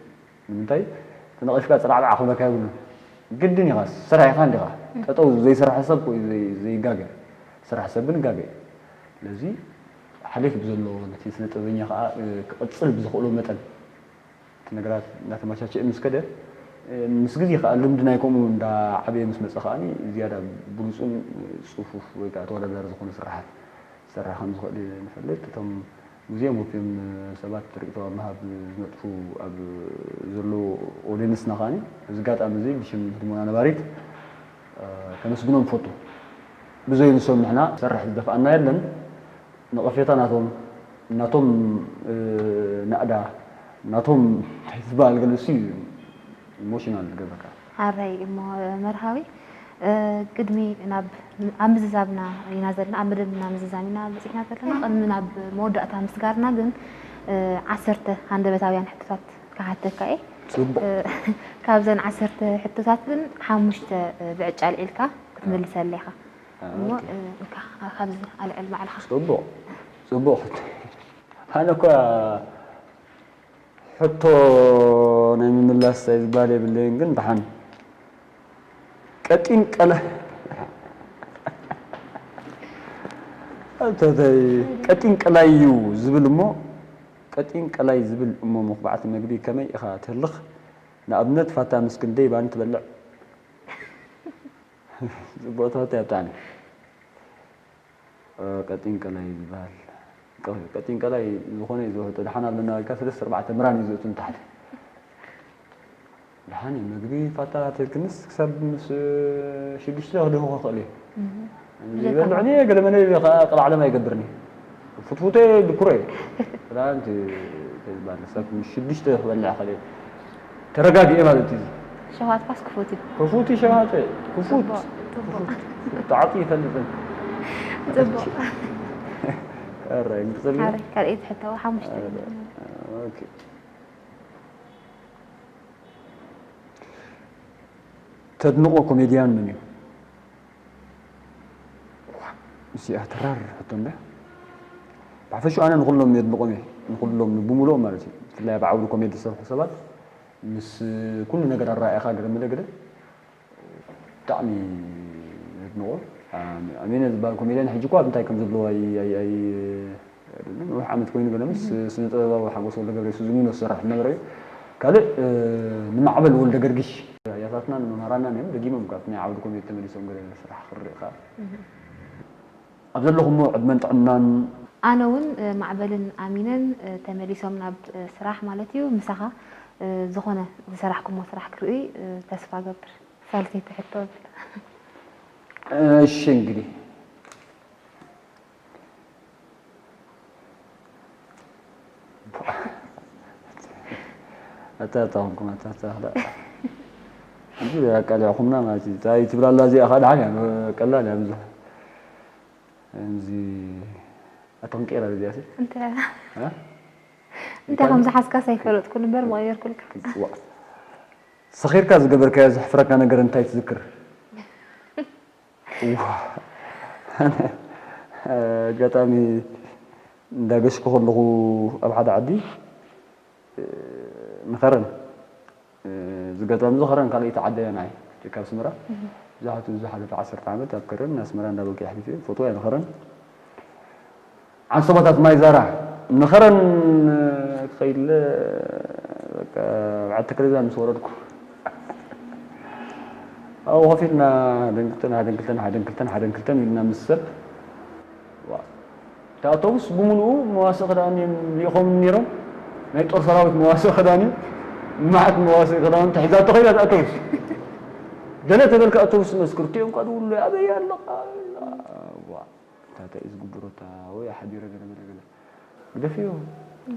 ንምንታይ? ተነቒፍካ ጽራዕራዕ ክብለካ የብሉን። ግድን ኢኻ፣ ስራሕ ኢኻ እንዲኻ። ጠጠው ዘይሰርሐ ሰብ እኮ እዩ ዘይ-፣ ዘይጋገ። ዝሰርሐ ሰብ ግን ይጋገ እዩ። ስለዚ ሓሊፍ ብዘለዎ ነቲ ስነ ጥበበኛ ከኣ፣ እ፣ ክቕጽል ብዝኽእሎ መጠን እቲ ነገራት እናተመቻቸአ ምስ ከደ፣ እ፣ ምስ ግዜ ከኣ ልምዲ ናይ ከምኡ እንዳዓበየ ምስ መጸ ከኣኒ ዝያዳ ብሉጽን ጽፉፍ ወይ ከኣ ተወዳዳሪ ዝኾነ ስራሓት ክሰርሕ ከም ዝኽእል ንፈልጥ። እቶም ሙዚየም ወፍዮም ሰባት ርእይቶ ኣብ ምሃብ ዝነጥፉ ኣብ ዘለዉ ኦድየንስና ከኣኒ፣ እዚ ኣጋጣሚ እዚ ብሽም ህድሞና ነባሪት፣ እ፣ ከመስግኖም እፈቱ። ብዘይ ንሶም ንሕና ሰርሕ ዝደፍኣና የለን። ነቐፌታ ናቶም፣ ናቶም፣ እ፣ ናእዳ፣ ናቶም እንታይ ዝበሃል ገለ እሱ እዩ ኢሞሽናል ዝገብረካ። ሓራይ እሞ መርሃዊ፣ እ፣ ቅድሚ ናብ፣ ኣብ ምዝዛምና ኢና ዘለና፣ ኣብ መደብና ምዝዛም ኢና በጺሕና ዘለና። ቅድሚ ናብ መወዳእታ ምስጋርና ግን፣ እ፣ ዓሰርተ ሃንደበታውያን ሕቶታት ክሓተካ እየ። ጽቡቕ። እ፣ ካብዘን ዓሰርተ ሕቶታት ግን ሓሙሽተ፣ እ፣ ብዕጫ ኣልዒልካ ክትምልሰለይ ኢኻ። አ፣ እሞ፣ ኦኬ። እ፣ እንካ፣ ካብዚ ኣልዕል ባዕልኻ። ጽቡቕ፣ ጽቡቕ ሕቶ። ኣነ እኳ ሕቶ ናይ ምምላስ እንታይ ዝበሃል የብለይን፣ ግን ደሓን ቀጢን ቀለ-፣ ኣንተተይ ቀጢን ቀላይ እዩ ዝብል እሞ፣ ቀጢን ቀላይ ዝብል እሞ መኹባዕቲ መግቢ ከመይ ኢኻ ትህልኽ? ንኣብነት ፋታ ምስ ክንደይ ባኒ ትበልዕ? ጽቡቕ ትሕቶ እያ ብጣዕሚ። እ፣ ቀጢን ቀላይ ዝበሃል። ቀ-፣ ቀጢን ቀላይ ዝኾነ እዩ ዝውሕጦ። ደሓን ኣለና ኢልካ ሰለስተ ኣርባዕተ ምራን እዩ ዘእቱ ንታሕቲ። ደሓን እዩ፣ መግቢ ፋታ ተልክንስ ክሳብ ምስ ሽዱሽተ ክድህኹ ክኽእል እዩ። እህ። ብዘይካ ይበልዕኒ፣ ገለ መለ ኢለ ከኣ ቀላዕለም ኣይገብርኒ። ፍትፉተ ድኩረ። ክዳን ት-፣ ተዝባል ክሳብ ሽዱሽተ ክበልዕ ከለ ተረጋጊኤ ማለት እዩ። ሸውሃትካስ ክፉት እዩ። ክፉት እዩ ሸውሃተ። ክፉት። ጽቡቕ፣ ጽቡቕ። ክፉት። ተዓጢ ይፈልጥን። ጽቡቕ። ኣረ፣ እንቅጽል እዩ። ኣረ፣ ካልኣይቲ ሕቶ፣ ሓሙሽተ። ኣረ፣ ኦኬ። ተድንቖ ኮሜድያን መን እዩ? እዚኣ ተራር ሕቶ እንዳ። ብሓፈሽኡ ኣነ ንኹሎም የድንቖም እየ። ንኹሎም፣ ንብሙሉኦም ማለት እዩ። ብፍላይ ኣብ ዓውዲ ኮሜዲ ዝሰርሑ ሰባት ምስ ኩሉ ነገር ኣረኣእያኻ ገለ መለ ገለ ብጣዕሚ የድንቖ። ኣሜነ ዝበሃል ኮሜድያን ሕጂ እኳ ኣብ እንታይ ከም ዘለዎ ኣይ-፣ ኣይ-፣ ኣይ-፣ ነዊሕ ዓመት ኮይኑ ገለ ምስ ስነ ጥበባዊ ሓጎስ ወልደገብርኤል ዝምኖ ዝሰርሕ ዝነበረ እዩ። ካልእ፣ እ፣ ንማዕበል ወልደገርጊሽ ኣያታትናን መምሃራናን እዮም። ደጊሞም ካብ ናይ ዓውዲ ኮሜዲ ተመሊሶም ገለ ስራሕ ክርኢ ከኣ። ኣብ ዘለኹሞ ዕድመን ጥዕናን። ኣነ እውን፣ እ፣ ማዕበልን ኣሚነን፣ እ፣ ተመሊሶም ናብ፣ እ፣ ስራሕ ማለት እዩ፣ ምሳኻ፣ እ፣ ዝኾነ ዝሰራሕኩሞ ስራሕ ክርኢ፣ እ፣ ተስፋ እገብር። ሳልሰይቲ ሕቶ እብል። እሺ፣ እንግዲህ ኣታ፣ ኣታ፣ ኮንኩም፣ ኣታ፣ ኣታ፣ ኣታ። እንጂ ኣቃሊዕኩምና ማለት እዩ። እንታይ ትብላላ እዚኣ? ኸኣ ደሓን እያ፣ ቀላል እያ ብዙሕ። ከምዚ ኣተንቂራ እዚኣ ሲ? እንተ-፣ እ? እንታይ ከም ዝሓዝካስ ኣይፈለጥኩን እምበር፣ ምቐየርኩልካ። ዋ። ሰኺርካ ዝገበርካዮ ዘሕፍረካ ነገር እንታይ ትዝክር? ዋ። ኣጋጣሚ እንዳገሽኩ ከለኹ ኣብ ሓደ ዓዲ፣ እ፣ ንኸረን፣ እ፣ እዚ ኣጋጣሚ እዚ ኸረን ካልኣይቲ ዓደይ እያ ንዓይ፣ ካብ ኣስመራ። እህ። ብዙሓት፣ እዚ ዝሓለፈ ዓሰርተ ዓመት ኣብ ከረን ኣስመራ እንዳበልኩ እየ ኣሕሊፈ፣ ፈትዋ እየ ንኸረን። ዓንሰባታት ማይ ዛራ ንኸረን ክኸይድ ኢለ፣ በቃ፣ በዓል ተክለዛን ምስ ወረድኩ፣ ኣብኡ ኮፍ ኢልና ሓደን ክልተን፣ ሓደን ክልተን፣ ሓደን ክልተን፣ ሓደን ክልተን ኢልና ምስ ሰብ፣ ዋ፣ እታ ኣውቶቡስ ብምሉኡ መዋስእ ክዳን እዮም ልኢኾም ነይሮም። ናይ ጦር ሰራዊት መዋስእ ክዳን እዩ። መዓት መዋስእ ክዳን ተሒዛቶ ከይዳ እታ ኣውቶቡስ። ገለ ተበልካ ኣውቶቡስ መስክር፣ እቲኦም ከኣ ድውሉ ኣበይ ኣለኻ? ዋ። እንታይ እዩ ዝግብሮ፣ እታ ወይ ሓቢረ ገለ ገለ ገለ ግደፍዮ።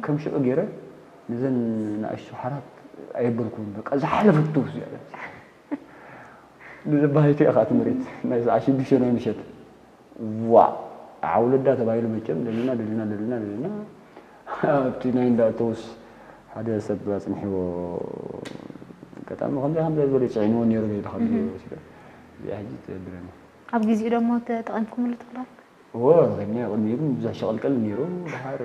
ከም ሽዑ ገይረ ነዘን ንኣሽቱ ሓራት ኣየበልኩን። በቃ ዝሓለፈቶ ዝያዳ ንዘባሂቱ ኢኻ ትምህርት ናይ ሰዓት ሽዱሽተ ናይ ምሸት ዋ ዓውለዳ ተባሂሉ መቸም ደልና ደልና ደልና ደልና ኣብቲ ናይ እንዳእተውስ ሓደ ሰብ ኣፅንሕዎ። ኣጋጣሚ ከምዚ ከምዚ ዝበለ ፅዒንዎ ነይሩ ኢልካ ወሲደ። እዚኣ ሕጂ ትብለኒ። ኣብ ግዜኡ ደሞ ተጠቒምኩምሉ ትኽእሉ? እወ፣ ረኺብናዮ። ቅድሚኡ ግን ብዙሕ ሸቐልቀል ነይሩ። ደሓር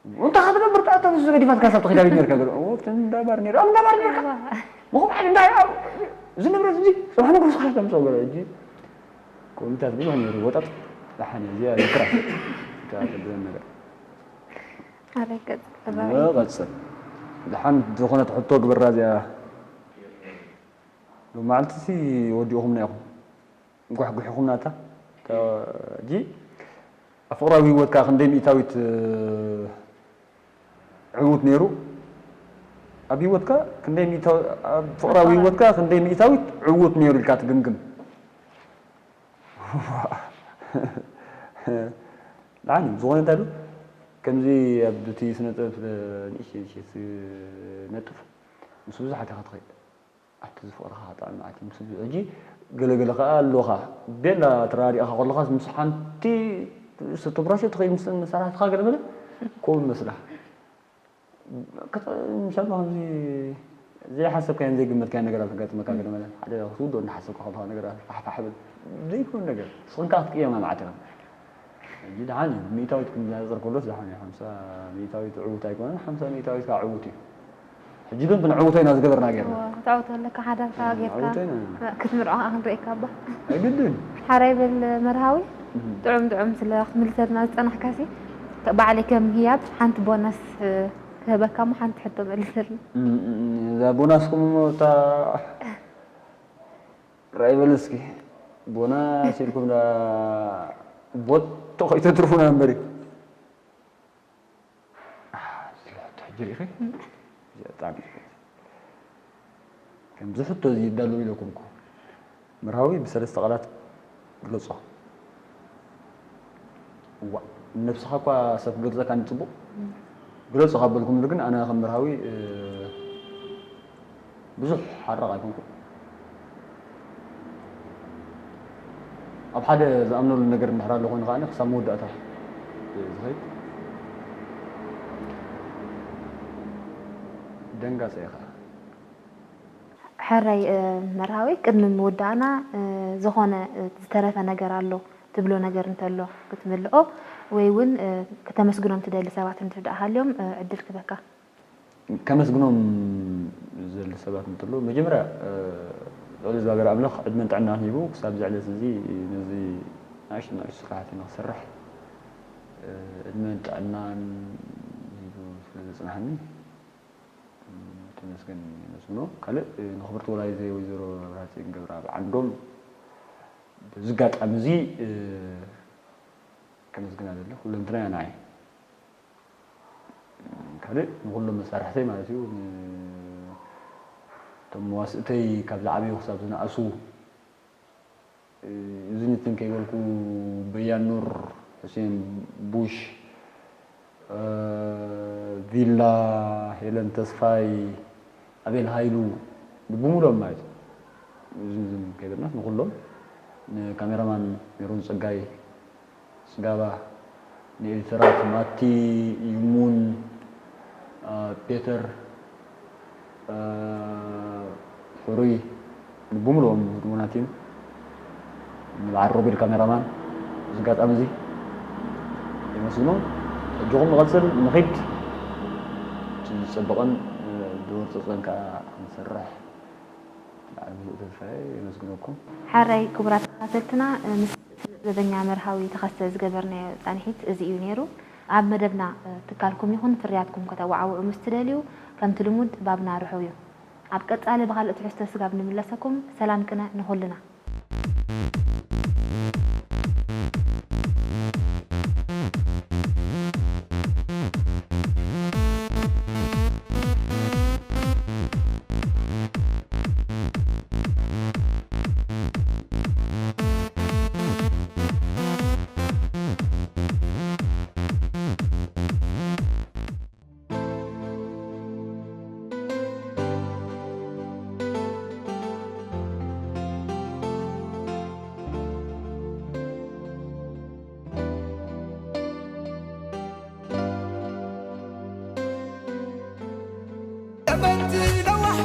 እንታይ ክትገብር? ጣዕታ ምስ ገዲፋትካ ሳብ ትኸይድ ኣበይ ነርካ? ገለ፣ እወ፣ ኣብቲ እንዳ ባር ነይሩ። ኣብ እንዳ ባር ነርካ? እዋ። ምኹም ዓይነት እንታይ ኣብ እዚ ንብረት እዚ ጽባሕ ንግሆ ስኻ ተምጽኦ ገለ። ሕጂ ኮሚታት ብዙሕ ነይሩ። ወጠጥ ደሓን እያ። እዚኣ ይትረፍ። እታ ትብለን ነገር። ኣረ፣ ቀጽል፣ እወ፣ ቀጽል። ደሓን ዝኾነት ሕቶ ግበራ እዚኣ። ሎማዓልቲሲ ወዲእኹምና ኢኹም። ጓሕጒሕኹም ናታ። ሕጂ ኣብ ፍቕራዊ ህይወትካ ክንደይ ሚእታዊት፣ እ፣ ዕዉት ነይሩ? ኣብ ህይወትካ ክንደይ ሚእታዊ-፣ ኣብ ፍቕራዊ ኣብ ፍቕራዊ። ህይወትካ ክንደይ ሚእታዊት ዕዉት ነይሩ ኢልካ ትግምግም? ደሓን እዩ። ዝኾነ እንታይ ዶ? ከምዚ ኣብ እቲ ስነ ጥበብ ንእሽተይ ንእሽተይ ትነጥፍ፣ ምስ ብዙሓት ኢኻ ትኸይድ። ኣቲ ዝፍቕርኻ ጥዕና ኣቲ ምስ ሕጂ ገለገለ ከኣ ኣሎኻ። ቤላ ተራዲእኻ ከለኻስ ምስ ሓንቲ ስትብራሾ ትኸይድ ምስ መሳርሕትኻ ገለመለ ከምኡ ይመስላ። ከተ-፣ ምሻሉ ከምዚ ዘይሓሰብካዮን ዘይግመትካዮን ነገራት ከጋጥመካ ገለመለ። ሓደ ክትውድኦ እንዳሓሰብካ ከለኻ ነገራት ፋሕፋሕ ብል። ዘይኮን ነገር። ስኽንካ ክትቅየማ መዓት ኢኻ። ሕጂ ደሓን እዩ። ሚእታዊት ክንነጻጸር ከሎስ ደሓን እዩ። ሓምሳ ሚእታዊት ዕዉት ኣይኮነን፣ ሓምሳ ሚእታዊት ከኣ ዕዉት እዩ። ሕጂ ግን ክንዕውቶ ኢና ዝገበርና ጌርና። እወ፣ ክትዕውቶ ኣለካ፣ ሓዳርካ ጌርካ። ዕውቶ ኢና። ክትምርዖ ከኣ ክንርእየካ እባ። ኣይግድን። ሓራይ በል መርሃዊ፣ እህ። ጥዑም ጥዑም ስለ ክትምልሰልና ዝጸናሕካሲ፣ ከ-፣ ባዕለይ ከም ህያብ ሓንቲ ቦነስ፣ እ፣ ክህበካ እሞ ሓንቲ ሕቶ መልሰልና። እም፣ እም፣ እዛ ቦናስኩም እሞ እታ ራይ በል እስኪ። ቦናስ ኢልኩም ዳ ቦቶ ከይተትርፉና እምበሪ። ኣህ፣ እዚ ሕቶ ሕጂ ርኢኺ? እዚኣ ብጣዕሚ ጽቡቕ። ከምዚ ሕቶ እዚ ይዳሎ ኢለኩም እኮ። መርሃዊ ብሰለስተ ቃላት ግለጾ። እዋእ፣ ንነብስኻ እኳ ሰብ ክገልጸካ እንጽቡቕ። እም። ግለጾ ካብ በልኩምሉ ግን ኣነ ከም መርሃዊ፣ እ፣ ብዙሕ ሓራቕ ኣይኮንኩን። ኣብ ሓደ ዝኣምነሉ ነገር እንድሕር ኣሎ ኮይኑ ከኣ ክሳብ መወዳእታ ዝኸይድ ደንጋጸ እየ ከኣ። ሕራይ፣ እ፣ መርሃዊ፣ ቅድሚ ምውዳእና፣ እ፣ ዝኾነ፣ እ፣ ዝተረፈ ነገር ኣሎ ትብሎ ነገር እንተሎ ክትምልኦ ወይ እውን፣ እ፣ ከተመስግኖም ትደሊ ሰባት እንድሕር ደኣ ሃልዮም፣ እ፣ ዕድል ክበካ። ከመስግኖም ዝደሊ ሰባት እንተሎ፣ መጀመርያ፣ እ፣ ልዑል እግዚኣብሔር ኣምላኽ ዕድመን ጥዕናን ሂቡ ክሳብ እዚ ዕለት እዚ ነዚ ንኣሽቱ ንኣሽቱ ስራሓት ንክሰርሕ፣ እ፣ ዕድመን ጥዕናን ሂቡ ስለ ዘጽንሓኒ፣ እ፣ ተመስገን የመስግኖ። ካልእ፣ እ፣ ንኽብርቲ ወላዲተይ ወይዘሮ መብራህትፅዮን ገብረኣብ ዓንዶም በዚ ኣጋጣሚ እዚ፣ እ፣ ከመስግና ዘለኹ። ኩለንትናያ ንዓይ። ካልእ ንኹሎም መሳርሕተይ ማለት እዩ። ን-፣ እቶም መዋስእተይ ካብ ዝዓብዩ ክሳብ ዝነኣሱ፣ እ፣ እዝንትን ከይበልኩ በያን ኑር፣ ሕሴን ቡሽ፣ እ፣ ቪላ፣ ሄለን ተስፋይ፣ ኣቤል ሃይሉ፣ ብሙሉኦም ማለት እዩ። እዝን እዝን ከይበልናስ ንኹሎም፣ ንካሜራማን ሜሮን ጸጋይ፣ ስጋባ፣ ንኤዲተራት ማቲ፣ ይሙን፣ አ፣ ፔተር፣ አ፣ ሕሩይ፣ ንብሙሉኦም ህድሞና ቲም፣ ንበዓል ሮቤል ካሜራማን፣ እዚ ኣጋጣሚ እዚ የመስግኖም። ሕጂ ኹም ንቐጽል፣ ንኺድ። እቲ ዝጸበቐን፣ እ፣ ዝወርጸጸን ከኣ ክንሰርሕ ብዓቢ ተስፋ እየ። የመስግነኩም። ሕራይ ክቡራት ተኸታተልትና፣ ምስ ስነ ጥበበኛ መርሃዊ ተኸስተ ዝገበርናዮ ጻንሒት እዚ እዩ ነይሩ። ኣብ መደብና፣ ትካልኩም ይኹን ፍርያትኩም ከተወዓውዑ ምስ ትደልዩ፣ ከምቲ ልሙድ ባብና ርሑው እዩ። ኣብ ቀጻሊ ብኻልእ ትሕዝቶ ስጋብ ንምለሰኩም፣ ሰላም ቅነ ንኹልና። ደመት ነዋሕ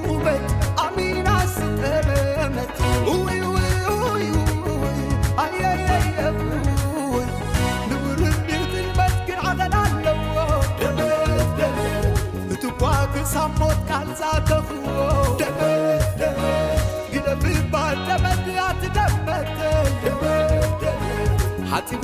ውበት ኣሚና ስጠመት። ውይ ውይ ውይ ውይ ኣየየየ ውይ ንውርድ ጥልመት ግን ዓቐን ኣለዎ። ደመት ደመት እትኳ ክሳብ ሞት ቃል ዛተኽዎ። ደመት ደመት ግደፍ እባ ደመት ኣትደመተይ። ደመት ደመት ሓጺበ